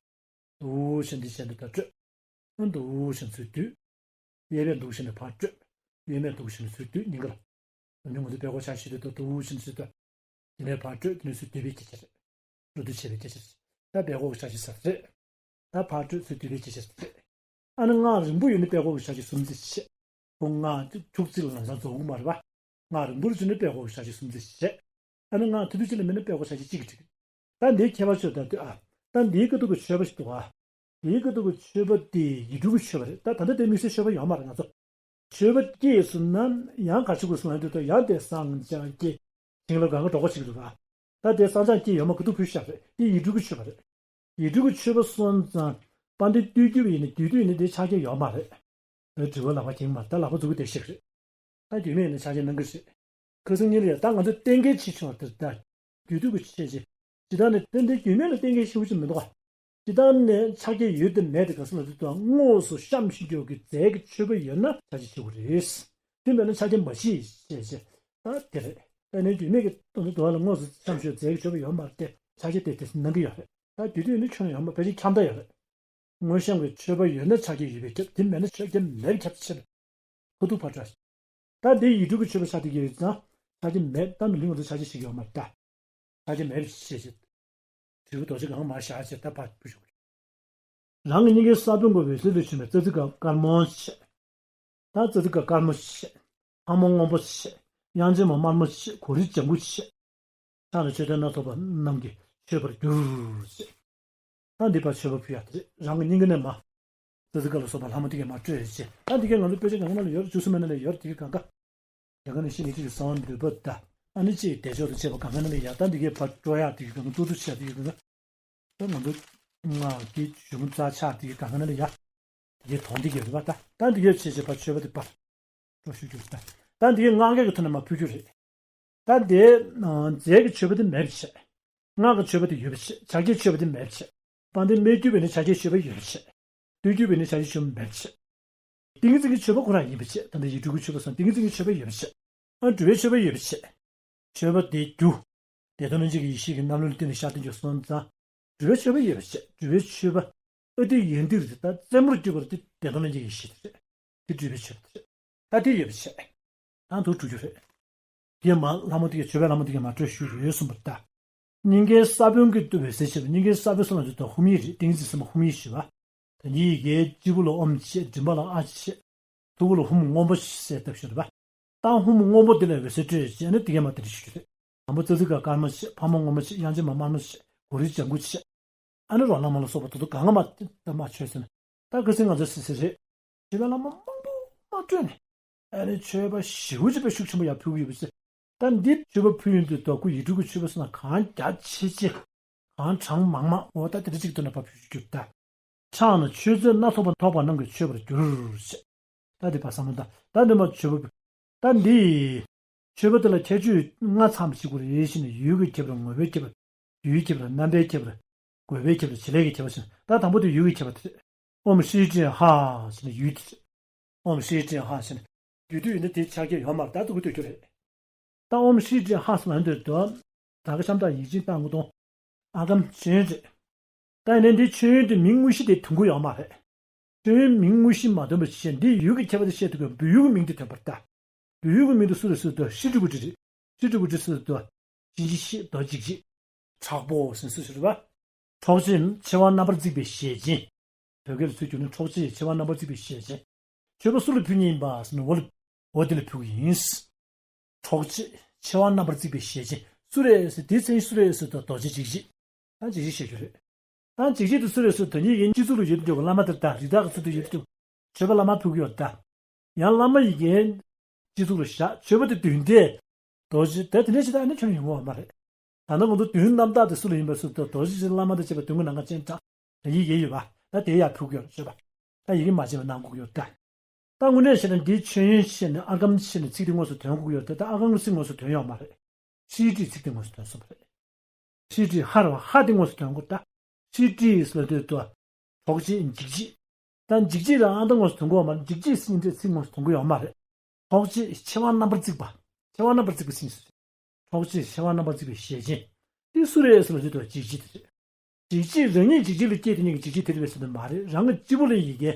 འདུག་བཞིན་འདི་བྱས་འདི་དང་སྤྲོད། ཨ་འདུག་བཞིན་ཚུར་བསྡུས། གཡས་པས་འདུག་བཞིན་ནས་ཕར་སྤྲོད། གཡོན་མས་འདུག་བཞིན་ནས་ཚུར་བསྡུས་སྙིང་ག་ལ། ཨ་ནི་ང་ཚོ་པད་ཀོག་ཕྱག་རྒྱ་དེ་དང་འདུག་བཞིན་ཚུར་བསྡུས། དེ་ནས་ཕར་སྤྲོད་དེ་ནས་ཚུར་བསྡུས་པའི་སྐད་ཆ་རེད། འགྲོ་དུས་བྱས་པའི་སྐད་ཆ་རེད། ད་པད་ཀོག་གི་ཕྱག་རྒྱ་ཟེར་རེད། ད་ཕར་སྤྲོད་ཚུར་བསྡུས་པའི་སྐད་ཆ་ཟེར་རེད། ཨ་ནི་སྔགས་རིང་པོ་ཡོད་ན་པད་ཀོག་གི་ཕྱག་རྒྱ་གསུམ་ཙམ་བྱེད། ཁོ་སྔགས་དྲུག་ཙམ་ལ་ལམ་སང་རྫོགས་ཀྱི་མ་རེད་པ། སྔགས་རིང་པོ་རེ་བྱུང་ན་པད་ཀོག་གི་ཕྱག་རྒྱ་གསུམ་ཙམ་བྱེད། ཨ་ནི་སྔགས་ཐུབ་ཐུབ་ཅིག་ལ་མེད་ན་པད་ཀོག་ཕྱག་རྒྱ་གཅིག་གིས་འགྲིག་གི། ད་འདིའི་ཁྱད་པར་ཤོད་ད་དུས་ཨ། ད་འདིའི་ཀ་ཐུག་གི་མཆོད་པ་ཞིག་འདུག་ཨ། འདིའི་ཀ་ཐུག་གི་མཆོད་པ་དེ་ཡིད་སྤྲུལ་གྱི་མཆོད་པ་རེད། ད་ད་ལྟ་དེ་དམིགས་བསལ་མཆོད་པ་ཡོད་མ་རེད་ང་ཚོ། མཆོད་པ་སྐྱེས་སོང་ན་ཡང་ག་ཅི་དགོས་སོང་ལབ་དུས་ད་ཡང་དེ་བསང་སྦྱངས་སྐྱེས། བྱིན་རླབས་གང་ག་འགྲོ་ག་ཅིག་འདུག་ཨ། ད་དེ་བསང་སྦྱངས་སྐྱེས་ཡོད་མ་ཀ་ཐུག་ཕུལ་བཞག་རེད། དེ་ཡིད་སྤྲུལ་གྱི་མཆོད་པ་རེད། ཡིད་སྤྲུལ་གྱི་མཆོད་པ་སོང་ཙང་། དཔལ་ལྡན་བསྟོད་རྒྱུ་ཡིན་ན་དུས་དུས་ཡིན་ན་དེ་ཕྱག་རྒྱ་ཡོད་མ་རེད། དྲི་བ་ལག་པ་འཁྱེར་མ་ད་ལག་པ་འཛུགས་ཀྱི་དེ་ཤེས་རེད། ད་རྒྱུས་མེད་ནས་ཕྱག་རྒྱ་གནང་གི་རེད། ཁ་སང་ཉིན་ལ་ཡ་ད་ང་ཚོ་གཏན་འཁེལ་བྱེད་ཆོག་དེར་ད། རྒྱུ་དུས་ཀྱི་ཆེད་ཅེས། ཇི་ལྟར་ནས་ཏན་ཏན་རྒྱུས་མེད་ལ་གཏན་འཁེལ་ཞེ་པོ་ཅིག་མི་འདུག་ག་ཇི་ལྟར་ནས་ཕྱག་རྒྱ་ཡོད་དེ་མེད་དེ་ག་ས་ལ་དུས་དང་དངོས་སུ་བཤམས་ཤིང་སྐྱོར་གྱི་རྫས་ཀྱི་མཆོད་པ་ཡོད་ན་ཕྱག་རྒྱ་ཆེ་བོ་རེད། དེ་མེད་ན་ཕྱག་རྒྱ་མ་ཆེ་ཞེས་བཤད་ད་དེ་རེད། ད་ནས་རྒྱུས་མེད་ཀྱི་དོན་དུ་དུ་བ་ལ་དངོས་སུ་བཤམས་ཤིང་རྫས་ཀྱི་མཆོད་པ་ཡོད་མ་རེད་དེ་ཕྱག་རྒྱ་དེ་དེ་གནང་གི་ཡོད་རེད། ད་དེ་དུས་ནི་ཁྱོན་ཡོད་མ་ཕལ་ཆེར་ཁྱབ་མཐའ་ཡོད་རེད། དངོས་བཤམས་ཀྱི་མཆོད་པ་ཡོད་ན་ཕྱག་རྒྱ་ཡོད་པའི་ཁྱབ། དེ་མེད་ན་ཕྱག་རྒྱ་མེད་པའི་ཁྱབ་ཆེ་རེད། ཁོ་ཐུག་ཕར་བཀྲ་ཤིས། ད་དེ་ཡིག་དྲུག་གི་མཆོད་པ་ཕྱག་རྒྱ་ཡོད་ཙང་ཕྱག་རྒྱ་མེད། ད་མི་ལུས་ང་ཚོ་ཕྱག་རྒྱ་ཞིག་ཡོད་མ་རེད་ད། ཕྱག་རྒྱ་མེད་པའི་ཕྱིར་ཞེས། དྲིལ་བུ་རྡོ་རྗེ་གང་མར་བཞག་ཅེས་ད་ཕར་ཕུལ་ཞུ། རང་གི་སྙིང་གའི་ས་བོན་གྱི་འོད་ཟེར་དུ་བྱོན་པའི་ཙ་ཙི་ཀ་དཀར་མོ་ཆེ། ད་ཙ་ཙི་ཀ་དཀར་མོ་ཆེ། ལྷ་མོ་སྔོན་པོ་ཆེ། དབྱངས་ཅན་མ་དམར་མོ་ཆེ། གོ་རི་ལྗང་གུ་ཆེ། ཕྱག་ན་མཆོད་རྟེན་སྣ་ཚོགས་པ་རྣམས་ཀྱིས་མཆོད་པར་གྱུར་ཅེས། ད་འདི་ཕར་མཆོད་པ་ཕུལ་ཡག་དེ་རེད། རང་གི་སྙིང་ག་ནས་མར། ཙི་ཙི་ཀ་ལ་སོགས་པ་ལྷ་མོ་དེ་གས་མར་སྤྲོས་ཅེས། ད་འདི་གས་ང་ཚོ་དཔེ་ཆ་གང་ག་ནང་ལ་ཡོད་རེད། བཅུ་གསུམ་པའི་ནང་ལ་ཡོད་རེད། དེ་གས་གང་ག་རྒྱ་གར་ནས་ཤེས་ནས་ཅིག་གི་གསང་བ་འདུས་པ་ད། ཨ་ནི་ཅིག་བདེ་མཆོག་དང་བཅས་པ་གང་ག་ནང་ལ་ཡ། ད་འདི་གས་ཕར་སྤྲོ་ཡག་དེ་གས་གང་ག་གཙོ་བོ་བྱས་དེ་གས་གང་ག་ད་ང་ཚོ་སྔགས་ཀྱི་གཞུང་རྩ་ཆག་དེ་གས་གང་ག་ནང་ལ་ཡ། དེ་གས་དོན་དེ་གས་རེད་པ། ད་ད་འདི་གས་བྱས་བྱས་ཕར་མཆོད་པ་དེ་ཕར་སྤྲོ་ཞུ་རྒྱུ་རེད། ད་ད་འདི་གས་སྔགས་ཀྱི་ཐོག་ནས་མར་ཕུལ་རྒྱུ་རེད། ད་དེ་རྫས་ཀྱི་མཆོད་པ་དེ་མེད་པ་བྱས། སྔགས་ཀྱི་མཆོད་པ་དེ་ཡོད་པ་བྱས། ཕྱག་རྒྱའི་མཆོད་པ་དེ་མེད་པ་བྱས། དཔལ་ལྡན་སྨད་རྒྱུད་པའི་ནི་ཕྱག་རྒྱའི་མཆོད་པ་ཡོད་པ་བྱས། སྟོད་རྒྱུད་པའི་ནི་ཕྱག་རྒྱའི་མཆོད་པ་མེད་པ་བྱས། ཏིང་ངེ་འཛིན་གྱི་མཆོད་པ་ཁོ་རང་ཡིན་པ་བྱས། ད་ལྟ་ཡིག་དྲུག་གི་མཆོད་པ་སོང་། ཏིང་ངེ་འཛིན་གྱི་མཆོད་པ་ཡོད་པ་བྱས། ཨ་སྒྲུབ་པའི་མཆོད་པ་ཡོད་པ་བྱས། མཆོད་པ་དེའི་རྒྱུ། བདེ་སྟོང་ལྷན་སྐྱེས་ཀྱི་ཡེ་ཤེས་ཀྱི་རྣམ་སྣང་ལ་བརྟེན་ནས་ཤར་ཏེ་འཇུག་སོང་ཙང་། སྒྲུབ་པའི་མཆོད་པ་ཡོད་པ་བྱས། སྒྲུབ་པའི་མཆོད་པ་ཨ་ཏི་ཡན་ཏིར་ད་རྩེ་མོར་གྱུར་པ་དེ་བདེ་སྟོང་ལྷན་སྐྱེས་ཀྱི་ཡེ་ཤེས་དེ་རེད། དེ་སྒྲུབ་པའི་མཆོད་པ་དེ་རེད། ད་དེ་ཡོད་པ་བྱས། ད་དུ་གྲུབ་རྒྱུ་རེད། དེ་མར་ལྷ་མོ་དེ་གས་མཆོད་པའི་ལྷ་མོ་དེ་གས་མར་སྤྲོས་ཞུས་ཡོད་གསུངས་པ་ལྟར། སྙིང་གའི་ས་བོན་གྱི་འོད་ཟེར་ཆེ་བ། སྙིང་གའི་ས་བོན་སོགས་ལ་འདི་དག་ཧཱུྃ་ཡིག་རེད། ཏིང་འཛིན་སེམས་ཧཱུྃ་ཡིག་ཞུ་བ། ད་ནི་ཡི་གེའི་སྤྱི་བོ་ལ་ཨོཾ་བྱས། མགྲིན་པ་ལ་ཨ་བྱས། ཐུགས་ཀ་ལ་ཧཱུྃ་སྔོན་པོ་ཞེས་བཏབ་ཞུ་རེད་པ། ད་ཧཱུྃ་སྔོན་པོ་དེ་ལ་འོད་ཟེར་སྤྲོས་བྱས་ནས་དེ་གས་མར་དེ་འདྲ་ཞུ་རྒྱུ་རེད། དང་པོ་ཙི་ཙི་ཀ་དཀར་མོ་བྱས། ཕག་མོ་སྔོན་པོ་བྱས། དབྱངས་ཅན་མ་དམར་མོ་བྱས། གོ་རི་ལྗང་གུ་བྱས། ཨ་ནི་རོ་ལྷ་མོ་ལ་སོགས་པ་དེ་ཚོ་གང་ག་མར་ད་མར་མཆོད་ཟེར་ན། ད་ཁ་སང་ང་ཚོ་སི་སི་རེད། མཆོད་པའི་ལྷ་མོ་མང་པོ་མར་སྤྲོས་ནས། ཨ་ནི་མཆོད་པ་ཞེ་པོ་ཅིག་དཔེ་ཤུགས་ཆེན་པོ་ཡར་ཕུལ་གྱི་ཡོད་པ་ཟེར། ད་འདི་མཆོད་པ་ཕུལ་ཡོང་དུས་ད་ཁོ་ཡིག་དྲུག་གི་མཆོད་པ་སོང་ན་གང་རྒྱ་ཆེ་ཆེ། གང་གྲངས་མང་མང་འོ་ད་དེ་འདྲ་ཅིག་ཐོག་ནས་ཕར་ཕུལ་རྒྱུ་ད། ཕྱག་ན་མཆོད་རྫས་སྣ་ཚོགས་པ་ཐོགས་པ་རྣམས་ཀྱིས་མཆོད་པར་གྱུར་ཞེས། ད་འདི་ཕར་བསམ་བློ་བཏང་། ད་འདི་མར་མཆོད་པ་ཕུལ། ད་འདི་མཆོད་པ་དེ་ལ་ཁྱད་ཆོས་ལྔ་ཚང་བ་ཞིག་དགོས་རེད་ཞེ་ན། ཡུལ་གྱི་ཁྱད་པར། ངོ་བོའི་ཁྱད་པར། དུས་ཀྱི་ཁྱད་པར། རྣམ་པའི་ཁྱད་པར། དགོས་པའི་ཁྱད་པར། བྱེད་ལས་ཀྱི་ཁྱད་པར་ཞེ་ན། ད་དང་པོ་དེ་ཡུལ་གྱི་ཁྱད་པར་དེ་རེད། ཨོཾ་ཤྲཱི་ཀྲྀ་ཧ་ཞེ་ན་ཡུལ་དེ་རེད། ཨོཾ་ཤྲཱི་ཀྲྀ་ཧ་ཞེ་ན། རྒྱུ་དུས་ཡིན་ན་དེའི་ཕྱག་རྒྱ་ཡོད་མ་རེད། ད་ཐུག་གི་ཐུག་རྒྱུ་རེད། ད་ཨོཾ་ཤྲཱི་ཀྲྀ་ཧ་ཟེར་ན་འདིར་དུ། ད་ག་ཤམ་ཐག་ཡིག་ཆེན་ལྟ་དགོས་དང་། ཨ་གམ་མཆོད་ཡོན་རེད། ད་ཡིན་ནའི་འདི་མཆོད་ཡོན་དེ་མིང་དངོས་གཞི་དེ་ཐོན་གྱི་ཡོད་མ་རེད། མཆོད་ཡོན་མིང་དངོས་གཞི་མ་ཐོན་པ་བྱས། འདི་ཡུལ་གྱི་ཁྱད་པར་དེ་བཤད་ཐུབ་ཀྱི་ཡོད། བོད་ཡུལ་གྱི་མིང་དེ་ཐོན་པ་རེད་ད། བོད་ཡུལ་གྱི་མིང་དེ་སུ་རེད་ཟེར་དུས་ཤྲཱི་ཏྲི་བྷུ་ཏྲི་རེད། ཤྲཱི་ཏྲི་བྷུ་ཏྲི་ཟེར་དུས་གཤིན་རྗེ་གཤེད་རྡོ་རྗེ་འཇིགས་བྱེད། དྲག་པོ་ཟེར་ན་སུ་ཞིག་རེད་པ། འཕྲོག་བྱེད་མཆེ་བ་རྣམ་པར་གཙིགས་པའི་ཞལ་ཅན། བོད་སྐད་ལ་ཚུར་བསྒྱུར་ན་འཕྲོག་བྱེད་མཆེ་བ་རྣམ་པར་གཙིགས་པའི་ཞལ་ཅན། མཆོད་པ་སུ་ལ་ཕུལ་མཁན་ཡིན་པ་ཟེར་ན། འོ་ལ། འོ་དེ་ལ་ཕུལ་གྱི་ཡིན། འཕྲོག་བྱེད་མཆེ་བ་རྣམ་པར་གཙིགས་པའི་ཞལ་ཅན། སུ་རེད་ཟེར། དེའི་མཚན་གཞི་སུ་རེད་ཟེར་དུས་རྡོ་རྗེ་འཇིགས་བྱེད། ད་འཇིགས་བྱེད་བཤད་རྒྱུ་རེད། ད་འཇིགས་བྱེད་དེ་སུ་རེད་ཟེར་དུས་ཡི་གེ་སྤྱི་གཙུག་ལ་ཡོད་དུ་འཇུག་པའི་བླ་མ་དེ་རེད་ད། རིགས་བདག་གི་ཚུལ་དུ་ཡོད་དུ་འཇུག་མཆོད་པ་བླ་མར་ཕུལ་གྱི་ཡོད་ད། ཡང་བླ་མ་ཡི་གེ་སྤྱི་གཙུག་ལ་བཞག་མཆོད་པ་དེ་མདུན་བསྡད། རྡོ་རྗེ་ད་དེ་འདྲ་བྱེད་ད་ཨ་ནི་ཁྱོན་ཡོང་གི་ཡོད་མ་རེད། ད་ནི་ང་ཚོ་མདུན་རྣམ་དག་དེ་སུ་ལ་ཡིན་པ་ཟེར་དུས་རྡོ་རྗེ་འཇིགས་བྱེད་བླ་མ་དང་བཅས་པ་མདུན་གྱི་ནམ་མཁའ་སྤྱན་དྲངས། ད་ཡི་གེ་ཡོད་པ། ད་དེ་ཡར་ཕུལ་གྱི་ཡོད་མཆོད་པ། ད་ཡི་གེ་མ་བརྗེད་པ་གནང་དགོས་ཀྱི་ཡོད་ད། ད་དངོས་གནས་བྱས་ན་འདིའི་མཆོད་ཡོན་བཤད་ནས་ཨརྒྷཾ་བཤད་ནས་ཚིག་དེ་དངོས་སུ་ཐོན་དགོས་ཀྱི་ཡོད་ད། ད་ཨརྒྷཾ་གྱི་ཚིག་དངོས་སུ་ཐོན་ཡོད་མ་རེད། ཤྲཱི་ཀྲིའི་ཚིག་དེ་དངོས་སུ་ཐོན་སོང་བ་རེད། ཤྲཱི་ཀྲི་ཧ་རེད་པ། ཧ་དེ་དངོས་སུ་ཐོན་དགོས་ད། ཤྲཱི་ཀྲི་ཟེར་དུས་དུ། འཕྲོག་བྱེད་འཇིགས་བྱེད། ད་འཇིགས་བྱེད་རང་ཨ་ད་དངོས་སུ་ཐོན་གྱི་ཡོད་མ་རེད། འཇིགས་བྱེད་ཟེར་མཁན་དེ་ཚིག་དངོས་སུ་ཐོན་གྱི་ཡོད་མ་རེད། འཕྲོག་བྱེད་མཆེ་བ་རྣམ་པར་གཙིགས་པ། མཆེ་བ་རྣམ་པར་གཙིགས་པ་ཟེར་མཁན་སུ་རེད། འཕྲོག་བྱེད་མཆེ་བ་རྣམ་པར་གཙིགས་པའི་ཞལ་ཅན། དེ་སུ་རེད་ཟེར་ལ་དེ་དུ་འཇིགས་བྱེད་དེ་རེད། འཇིགས་བྱེད་རང་ཉིད་འཇིགས་བྱེད་ལ་སྐྱེས་དེ་ཉིད་ཀྱི་འཇིགས་བྱེད་དེ་རེད་པས་ཟེར་དུ་མ་རེད། རང་གི་སྤྱི་བོ་ལ་ཡི་གེ།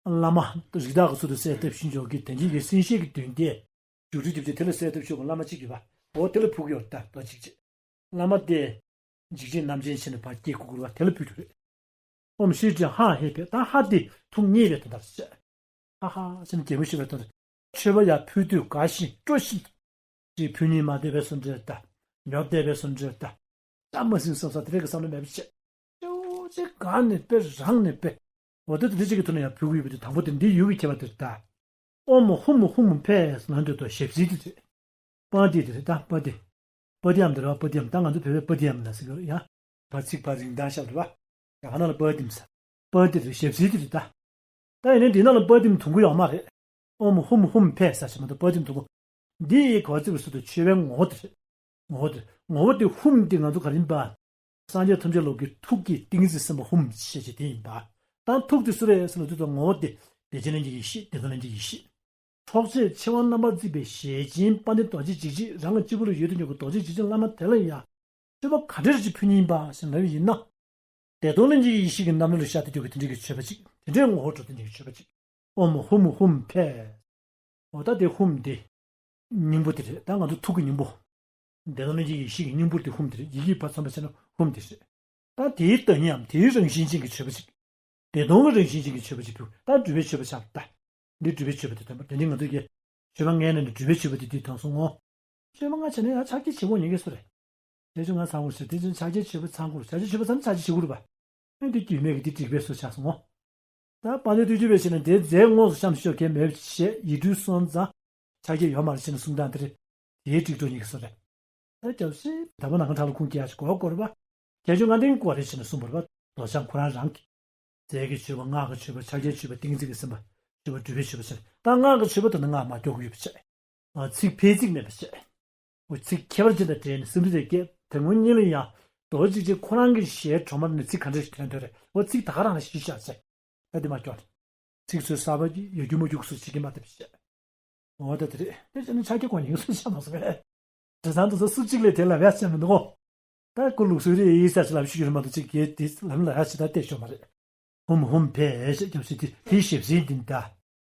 བླ་མ་རིགས་བདག་གི་ཚུལ་དུ་གསལ་བཏབ་ཤིང་འཇོག་གི་དེ་ཉིད་ཀྱི་སེམས་ཤེས་ཀྱི་དོན་དེ། བཅུ་དྲུག་བརྒྱད་ཅུ་དེ་ལ་གསལ་བཏབ་ཆོག་པའི་བླ་མ་གཅིག་ཡོད་པ། འོ་དེ་ལ་ཕུལ་གྱི་ཡོད་ད། དོ་གཅིག་བྱེད། བླ་མ་དེ། འཇིགས་བྱེད་རྣམ་ཅན་ཕྱིར་ནི་ཕར་སྐྱེ་དགོས་ཀྱི་རེད་པ། དེ་ལ་ཕུལ་རྒྱུ་རེད། ཨོཾ་ཤྲཱི་ཀྲི་ཧ་ཧེ་ཕེ། ད་ཧ་དེ་ཐུགས་མཉེས་པའི་དོན་དག་ཟེར། ཧ་ཧ་ཟེར་ནས་གད་མོ་ཤོར་བའི་དོན་དག་མཆོད་པ་ཡར་ཕུལ་དུས་དགའ་བཞིན་སྤྲོ་བཞིན་དུ། ཅིག་ཕུལ་སྙིང་མ་འདོད་པའི་བཟོ་འདྲ་ད། ཉོབ་བསྡད་པའི་བཟོ་འདྲ་ད། ད་མ་ཟིན་བསམ་ས་དེ་རིགས་ཀྱི་བསམ་བློ་མེད་པ་བྱས། ཅོ་ཅིག་གང་ནས་དཔེ་རང་ནས་དཔེ། འོ་དེ་དེ་འདྲ་ཅིག་གི་ཐོག་ནས་ཡར་ཕུལ་གྱི་ཡོད་པ་དེ། དང་པོ་དེ་འདི་ཡུལ་གྱི་ཁྱད་པར་དེ་རེད་ད། ཨོཾ་ཧཱུྃ་ཧཱུྃ་ཕཊ་ཟེར་ན་འདོད་དོ་ཞབས་བསིལ་དེ་རེད། པ་ཏི་དེ་རེད་ད། པ་ཏི། པ་ཏི་ཡམ་དེ་རེད་པ། པ་ཏི་ཡམ། ད་ང་ཚོ་བོད་པས་པ་ཏི་ཡམ་ལ་ཟེར་གྱི་ཡོད་རེད་ཡ། བ་ཚིག་པ་རིང་ཐང་ཤབ་རེད་པ། ཡ་ག་ན་ལ་པ་ཏི་ཡམ་ཟེར། པ་ཏི་རེད། ཞབས་བསིལ་དེ་རེད་ད། ད་ཡིན་ནའི་འདི་ནང་ལ་པ་ཏི་ཡམ་ཐོན་གྱི་ཡོད་མ་རེད། ཨོཾ་ཧཱུྃ་ཧཱུྃ་ཕཊ་ཟེར་ཞིག་མ་གཏོགས་པ་ཏི་ཡམ་ཐོན་གྱི། འདི་ཡི་གོ་ཚིག་པ་སུ་དང་མཆོད་པའི་ངོ་བོ་དེ་རེད། ངོ་བོ་དེ། ངོ་བོ་དེ་ཧཱུྃ་དེ་ང་ཚོ་ག་རེ་ཡིན་པ། སངས་རྒྱས་ཐམས་ཅད་སློབ་དགེ་ཐུགས་ཀྱི་ཏིང་ངེ་འཛིན་སེམས་དཔའ་ཧཱུྃ་ཞེས་བྱ་དེ་ཡིན་པ། ད་ཐུགས་དེ་སུ་རེད་ཟེར་ལ་དུས་དང་ངོ་བོ་དེ་བདེ་ཆེན་ལྷན་སྐྱེས་ཡེ་ཤེས། བདེ་སྟོང་ལྷན་སྐྱེས་ཡེ་ཤེས། འཕྲོག་བྱེད་མཆེ་བ་རྣམ་པར་གཙིགས་པའི་ཞལ་ཅན་དཔལ་ལྡན་རྡོ་རྗེ་འཇིགས་བྱེད། རང་གི་སྤྱི་བོ་ལ་ཡོད་དུ་འཇུག་པའི་རྡོ་རྗེ་འཇིགས་བྱེད་བླ་མ་དེ་ལ་ཡང་མཆོད་པ་ག་འདྲ་ཞིག་ཕུལ་ནི་ཡིན་པ་ཞེས་ལབ་པ་ཡིན་ན། བདེ་སྟོང་ལྷན་སྐྱེས་ཀྱི་ཡེ་ཤེས་ཀྱི་རྣམ་སྣང་ལ་ཤར་ཏེ་འགྱོ་གི་དེ་འདྲའི་གི་མཆོད་པ་ཅིག་དེ་འདྲའི་ངོ་བོར་འགྲོ་དེ་འདྲའི་གི་མཆོད་པ་ཅིག་ཨོཾ་ཧཱུྃ་ཧཱུྃ་ཕཊ། འོ་ད་དེ་ཧཱུྃ་དེ་སྙིང་པོ་དེ་རེད། ད་ང་ཚོ་ཐུགས་ཀྱི་སྙིང་པོ། བདེ་སྟོང་ལྷན་སྐྱེས་ཀྱི་ཡེ་ཤེས་ཀྱི་སྙིང་པོ་དེ་ཧཱུྃ་དེ་རེད། ཡི་གེ་ཕར་མཚོན་པ་བྱས་ན་ཧཱུྃ་དེ་རེད། ད་དེའི་བདག་ཉིད་འམ་དེའི་རང་བཞིན་ཅན་གྱི་མཆོད་པ་ཅིག་བདེ་སྟོང་གི་རང་བཞིན་ཅན་གྱི་མཆོད་པ་ཅིག་ཕུལ། ད་སྒྲུབ་པའི་མཆོད་པ་ཆགས་པ་ད། འདི་སྒྲུབ་པའི་མཆོད་པ་དེ་དོན་པ་དེ་འདྲའི་ང་ཚོ་གི་མཆོད་པ་ལྔའི་ནང་ནས་སྒྲུབ་པའི་མཆོད་པ་དེ་དུས་དང་སོང་ངོ་། མཆོད་པ་ལྔ་བྱས་ན་ཡང་ཕྱག་རྒྱ་ཆེ་བོ་ཉན་གི་སུ་རེད། དེ་ཚོ་ང་ཚང་གུར་ཟེར་དེ་ཚོ་ཕྱག་རྒྱ་ཆེ་བོ་ཚང་གུར་ཕྱག་རྒྱ་ཆེ་བོ་ཚང་ཕྱག་རྒྱ་ཆེ་གུར་བ། ཨེ་འདི་རྒྱུས་མེད་ཀྱི་འདི་འགྲིག་པའི་སུ་ཆགས་སོང་ངོ། ད་དཔལ་ལྡན་བདུད་འཇོམས་པའི་ཞལ་ནས་དེ་རྫས་དངོས་སུ་བཤམས་ཤོག་གལ་མེད་པ་ཞེས་ཡིད་སྤྲུལ་སོང་ཙང་ཕྱག་རྒྱ་ཡོད་མ་རེད་ཅེས་ནས་གསུང་སྟངས་དེ་རེད། དེའི་སྒྲིག་འགྲོ་ཉིད་ཀྱི་སུ་རེད། ད་སྐྱབས་སེ་ད་པ་ནང་ག་ཁྲ་ལ་ཁུངས་སྐྱེལ་ཡ་ཞིག་གོ་དགོས་རེད་པ། ཁྱད་ཆོས་ལྔ་ལྡན་གྱི་སྐོར་རེད་ཅེས་ནས་གསུངས་པ་རེད་པ། མདོར་བྱང་ཁོ་རང་རང་གི་རྫས་ཀྱི་མཆོད་པ། སྔགས་ཀྱི་མཆོད་པ། ཕྱག་རྒྱའི་མཆོད་པ། ཏིང་འཛིན་གྱི་སེམས་པ། མཆོད་པ་སྒྲུབ་པའི་མཆོད་པ་ཟེར། ད་སྔགས་ཀྱི་མཆོད་པ་དེ་ནི་སྔགས་མ་སྐྱོར་གྱི་ཡོད་པ་བྱས། ཚིག་ཕལ་ཚིག་མེད་པ་བྱས། འོ་ཚིག་ཁྱད་པར་ཅན་དང་འབྲེལ་ནས་སེམས་འདུལ་དེ་སྐད་དེ་ངོ་གཉིས་ལ་ཡང་རྡོ་རྗེ་གཅིག་ཁོ་རང་གི་ཞལ་གྲོ་མ་ནས་ཚིག་ག་འདྲ་ཞིག་ཐོན་ཐོན་རེད། འོ་ཚིག་ད་ག་རང་ལ་གཞི་བཞག་བྱས། ད་དེ་མ་སྐྱོར་ནས། ཚིག་ཚོད་གསར་པ་ཡ་རྒྱུ་མ་རྒྱུག་སུ་བྱེད་ཀྱི་མ་ཐུབ་བྱས། འོ་ད་དེ་རེད། དེ་བྱས་ན་ཕྱག་རྒྱ་གོ་ཉིན་སུ་བྱ་མ་སོང་བས། དྲི་བཟང་དུ་སུ་གཅིག་ལས་དེ་ལ་བས་ཅན་མི་འདུག་གོ། ད་ཀུ་ལུགས་སུ་རེ་ཡིས་ས་ཆ་ལ་ཞུ་རྒྱུ་མ་གཏོགས་ཅིག་གིས་དེ་ལམ་ལ་ཧ་ཅི་ད་བལྟས་ཤོག་མ་རེད། ཧཱུྃ་ཧཱུྃ་ཕཊ་ཞེས་སྐྱབས་སུ་དེ་དེའི་ཞབས་སེན་འདི་ད།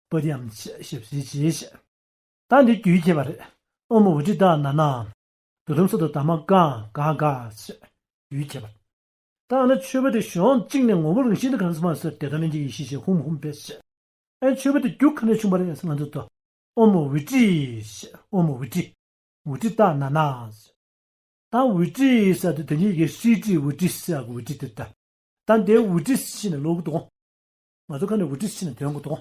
པ་དེའམ་ཞབས་སེན་བྱས་ཞེས། ད་འདི་རྒྱུད་ཁྱད་པར་རེད། ཨོཾ་ཨུ་ཏྲི་ཏ་ན་ན། དུ་དུམ་ས་དུ་ད་མ་ཀ་ག་ག་ཞེས་རྒྱུད་ཁྱད་པར། ད་ཨ་ན་མཆོད་པ་དེ་གཞུང་གཅིག་ནས་ངོ་བོ་རང་བཞིན་དུ་གང་ཟེར་མ་ཟེར་བདེ་སྟོང་ལྷན་སྐྱེས་ཀྱི་ཡེ་ཤེས་ཞེས་ཧཱུྃ་ཧཱུྃ་ཕཊ་ཞེས། ཨ་མཆོད་པ་དེ་རྒྱུ་ག་ནས་བྱུང་བ་རེད་ཟེར་ན་འདི་ལྟ། ཨོཾ་ཨུ་ཏྲི་ཞེས། ཨོཾ་ཨུ་ཏྲི། ཨུ་ཏྲི་ཏ་ན་ན་ཞེས། ད་ཨུ་ཏྲི་ཟེར་དུས་དེ་ཉིད་ཀྱི་ཧྲི་ཏྲི་ཨུ་ཏྲི་ཟེར་གི་ཨུ་ཏྲི་དེ་ལྟ། ད་འདིའི་ཨུ་ཏྲི་ཟེར་ནས་ཀློག་གི་འདུག་ང་ཚོ་ཁ་ནས་ཨུ་ཏྲི་ཟེར་ནས་འདོན་གི་འདུག་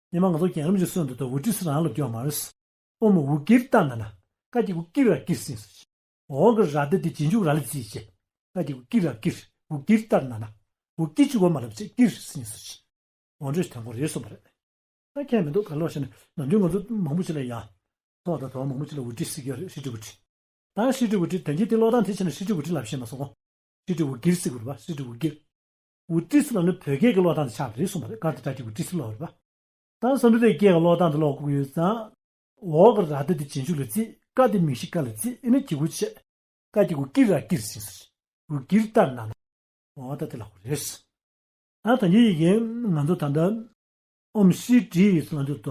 སྔོན་མ་ང་ཚོ་རྒན་རབས་ཀྱི་སྲོལ་འདི་ལྟ་ཨུ་ཏྲི་ཟེར་རང་ལ་སྐྱོན་མ་རེད། ཨོཾ་ཨུ་ཀིར་ཏ་ན་ན། ཀ་གི་གུ་ཀིར་ར་ཀིར་ཟེར་སོ། འོ་གི་ར་ཏ་དེ་རྗེས་འཇུག་ར་ལ་བརྩིས་བྱས། ཀ་གི་གུ་ཀིར་ར་ཀིར། ཨུ་ཀིར་ཏ་ན་ན། ཨུ་ཀི་གཅིག་པོ་མ་ལབ་བྱས་ཀིར་ཟེར་སོ། འོ་འདྲ་ཞིག་དོན་གོ་རེད་གསུངས་པ་རེད། ད་ཁྱད་མི་འདུག་ག་ལོ་ཞེ་ན་ནམ་རྒྱུན་ང་ཚོ་མང་པོ་ཅིག་ལ་ཡང་། ཚོགས་དང་དོན་མང་པོ་ཅིག་ལ་ཨུ་ཏྲི་ཟེར་གྱི་ཡོད་རེད། ཧྲི་ཏྲི་ཨུ་ཏྲི། ད་ཧྲི་ཏྲི་ཨུ་ཏྲི་དོན་གྱི་དེ་ཀློག་སྟངས་དེ་བྱས་ན་ཧྲི་ཏྲི་ཨུ་ཏྲི་ལབ་ཤེས་མ་སོང་ངོ་། ཧྲི་ཏྲི་ཨུ་ཀིར་ཟེར་དགོས་རེད་པ། ཧྲི་ཏྲི་ཨུ་ཀིར། ཨུ་ཏྲི་ཟེར་ལབ་ན་བོད་སྐད་ཀྱི་ཀློག་སྟངས་དེ་ཆགས་པ་རེད་གསུངས་པ་རེད། ཀ་ཏ་ཏ་ཀི་ཨུ་ཏྲི་ཟེར་ལབ་པ་རེད་པ། ད་སང་ཕོད་དེ་སྐད་ཀྱི་ཀློག་སྟངས་དེ་ཀློག་དགོས་ཀྱི་ཡོད་ཙང་། འོ་གི་ར་ཏ་དེ་རྗེས་འཇུག་ལ་བརྩི། ཀ་དེ་མིང་གཞི་ཀ་ལ་བརྩི། ཨེ་ནི་གི་གུ་བྱས། ཀ་གི་གུ་ཀིར་ར་ཀིར་ཟེར་སོ། ཨུ་ཀིར་ཏ་ན་ན། འོ་ད་དེ་ལ་གོ་རེད། ད་ད་ནི་ཡི་གེ་ང་ཚོ་ད་ལྟ་ཨོཾ་ཧྲི་ཏྲི་ཟེར་ལབ་དུས་ད་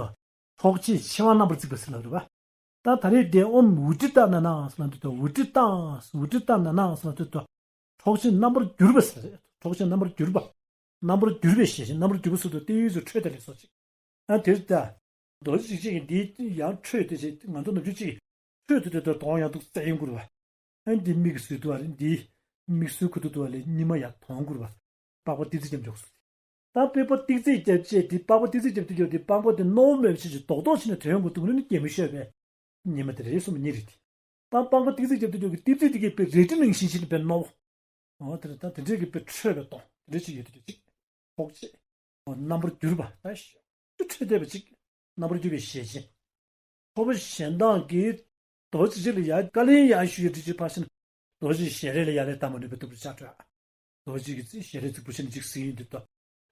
འཕྲོག་བྱེད་མཆེ་བ་རྣམ་པར་གཙིགས་པ་ཟེར་ལབ་རེད་པ། ད་ད་རེས་དེ་ཨོཾ་ཨུ་ཏྲི་ཏ་ན་ན་ཟེར་ལབ་དུས་ད་ཨུ་ཏྲི་ཏ། ཨུ་ཏྲི་ཏ་ན་ན་ཟེར་ལབ་དུས་ད་འཕྲོག་བྱེད་རྣམ་པར་གྱུར་པ་ཟེར་རེད། འཕྲོག་བྱེད་རྣམ་པར་གྱུར་པ། རྣམ་པར་གྱུར་པའི་ཞལ་ཅན། རྣམ་པར་གྱུར་པ་ཟེར་དུས་ཏི་ཡུལ་ཚོ་འཕྲོས་དེ་ལས་སོ་ཅིག་ཨ་དེར་ལྟ། རྡོ་རྗེ་གཅིག་གིས་འདི་ཡང་འཕྲོས་ཏེ་ཅིག་ང་ཚོ་ནམ་རྒྱུན་གཅིག་གིས་འཕྲོས་ཏེ་དེ་ལྟར་གདོང་ཡང་འདུག་བཙལ་ཡོང་དགོས་རེད་པ། ཨ་འདི་མིག་གིས་བཟོས་འདུག་པ་རེད། འདི་མིག་བཟོས་ཁུ་འདུག་འདུག་པ་ལས་གཉིད་མ་ཡང་གདོང་དགོས་རེད་པ། པགས་པ་ཏི་ཙི་རྒྱབ་འཇོག་སོང་། ད་པགས་པ་ཏི་ཙི་རྒྱབ་བྱས་དེ་པགས་པ་ཏི་ཙི་རྒྱབ་དུས་རྒྱབ་དེ་པགས་པ་དེ་རྣོ་བོ་མེད་པ་ཅིག་ཅིག་རྡོག་རྡོག་བྱས་ནས་དོན་དགོས་འདུག་ནི་སྐྱེ་མི་ཤོད་པས། གཉིད་མ་དེ་རེད་གསུངས་པ་གཉིད་རེད་དེ། ད་པགས་པ་ཏི་ཙི་རྒྱབ་དུས་རྒྱབ་ཀྱི་ཏི་ཙི་དེ་གའི་དཔེ་རལ་གྲི་ནང་བཞིན་བྱས་ནས་དཔེ་རྣོ་བོ། འོ་དེ་རེད། ད་དེ་འདྲས་ཀྱི་དཔེ་འཕྲོས་པའི་གདོང་དེ་འདྲས་ཅིག་ཡོད་དུས་ཅིག་འཕྲོག་བྱེད། འོ་རྣམ་པར་གྱུར་པ་ད་ཤོག་ཅིག་འཕྲོས་བསྡད་པ་ཅིག་རྣམ་པར་གྱུར་པའི་ཞལ་ཅན། ཁོ་པ་གཞན་དག་གིས་རྡོ་རྗེ་གཅིག་ལ་ཡ་བཀའ་ལན་ཡར་ཞུ་ཡི་འདྲི་ཅིག་ཕར་ཕྱིན། རྡོ་རྗེ་ཞལ་རས་ལ་ཡ་ལན་བཏབ་མ་ནུས་པའི་སྟོབས་ཀྱིས་ཆགས་འགྲོ། རྡོ་རྗེ་གི་ཞལ་རས་རྫིག་པོ་ཞིག་ནས་འཇིགས་སྲིད་ཡོང་དུས་ད།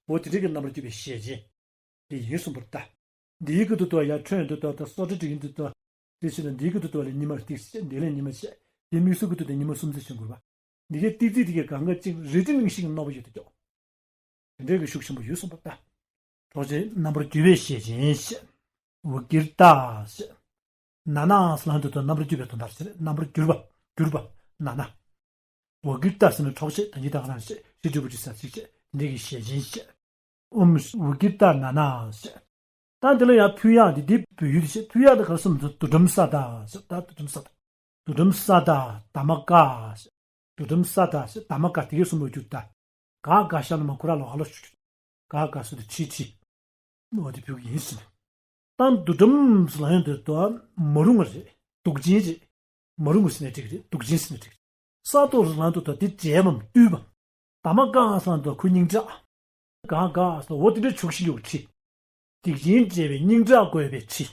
འོ་དེ་འདྲས་ཀྱི་རྣམ་པར་གྱུར་པའི་ཞལ་ཅན། དེ་ཡིན་གསུངས་པ་རེད་ད། འདིའི་ཁུ་ཐུག་ཏུ་ཡར་འཕྲོས་ཡོང་དུས་ད་ད་སོ་ཁྲ་འགྲིག་ཡོང་དུས་ད། དེ་ཕྱིར་ན་འདིའི་ཁུ་ཐུག་ཏུ་ལས་གཉིད་མ་ཏིག་ཙམ་འདི་ལས་གཉིད་མ་བྱས། དེ་མིག་ཟུར་ཁུ་ཐུག་ཏུ་གཉིད་མ་གསུམ་ཙམ་བྱུང་དགོས་པ། འདི་གའི་ཏིག་ཙིག་དེ་གའི་གང་ག་ཅིག་རལ་གྲི་ནང་བཞིན་གྱི་རྣོ་བོ་ཡོད་དུ་ཀྱོག་དེ་འདྲའི་གི་ཤུགས་ཆེན་པོ་ཡོད་གསུངས་པ་ལྟ། འཕྲོག་བྱེད་རྣམ་པར་གྱུར་པའི་ཞལ་ཅན་ཞེས། ཝ་ཀིར་ཏ་ཞེས། ན་ན་ཟེར་ལབ་དུས་ད་རྣམ་པར་གྱུར་པའི་དོན་དག་ཟེར། རྣམ་པར་གྱུར་པ། གྱུར་པ། ན་ན། ཝ་ཀིར་ཏ་ཟེར་ན་འཕྲོག་བྱེད་ད་ཉིད་ད་ག་རང་ཞེས་ཧྲི་ཏྲི་བུ་ཏྲི་ཟེར་ཚིག་བྱེད་དེ་འདྲའི་གི་ཞལ་ཅན་ཞེས། ཨོཾ་ཝ་ཀིར་ཏ་ན་ན་ཞེས། ད་འདི་ལ་ཡང་ཕུད་ཡག་འདི་འདི་བོད་ཡུལ་དུ་བཤད། ཕུད་ཡག་འདི་ག་རེ་གསུངས་འདུག་དུ་དུམ་ས་ཏ་ཟེར། ད་དུ་དུམ་ས་ཏ། དུ་དུམ་ས་ཏ་ད་མ་ཀ་ཟེར། དུ་དུམ་ས་ཏ་ཟེར་ད་མ་ཀ་དེ་གའི་གསུམ་པོ་བསྒྱུར་ད། ག་ག་ཤ་ལ་མ་ཁུ་ར་ལ་ཨ་ལ་ཞུ་རྒྱུ། ག་ག་ཟེར་དུ་ཁྲི་ཁྲི། འོ་དེ་བོད་ཀྱི་ཡིན་ཟེར། ད་དུ་དུམ་ཟེར་ལབ་ཡོང་དུས་ད་མ་རུང་བ་རེད། དུག་ཅན་རེད། མ་རུང་བ་ཟེར་ནས་འགྲིག་གི་རེད། དུག་ཅན་ཟེར་ནས་འགྲིག་གི་རེད། ས་ཏོ་ཟེར་ལབ་ཡོང་དུས་ད་དེ་འདྲེས་པའམ་བཏུས་པ། ད་མ་ཀ་ཟེར་ལབ་ཡོང་དུས་ཁོ་སྙིང་ཁྲག་ག་ག་ཟེར་འོ་དེ་འདྲ་བྱུག་བཞིན་ཡོད་ཀྱི་ཁྲི། སྡིག་ཅན་བསྒྲལ་བའི་སྙིང་ཁྲག་བསྐོལ་བའི་ཁྲི།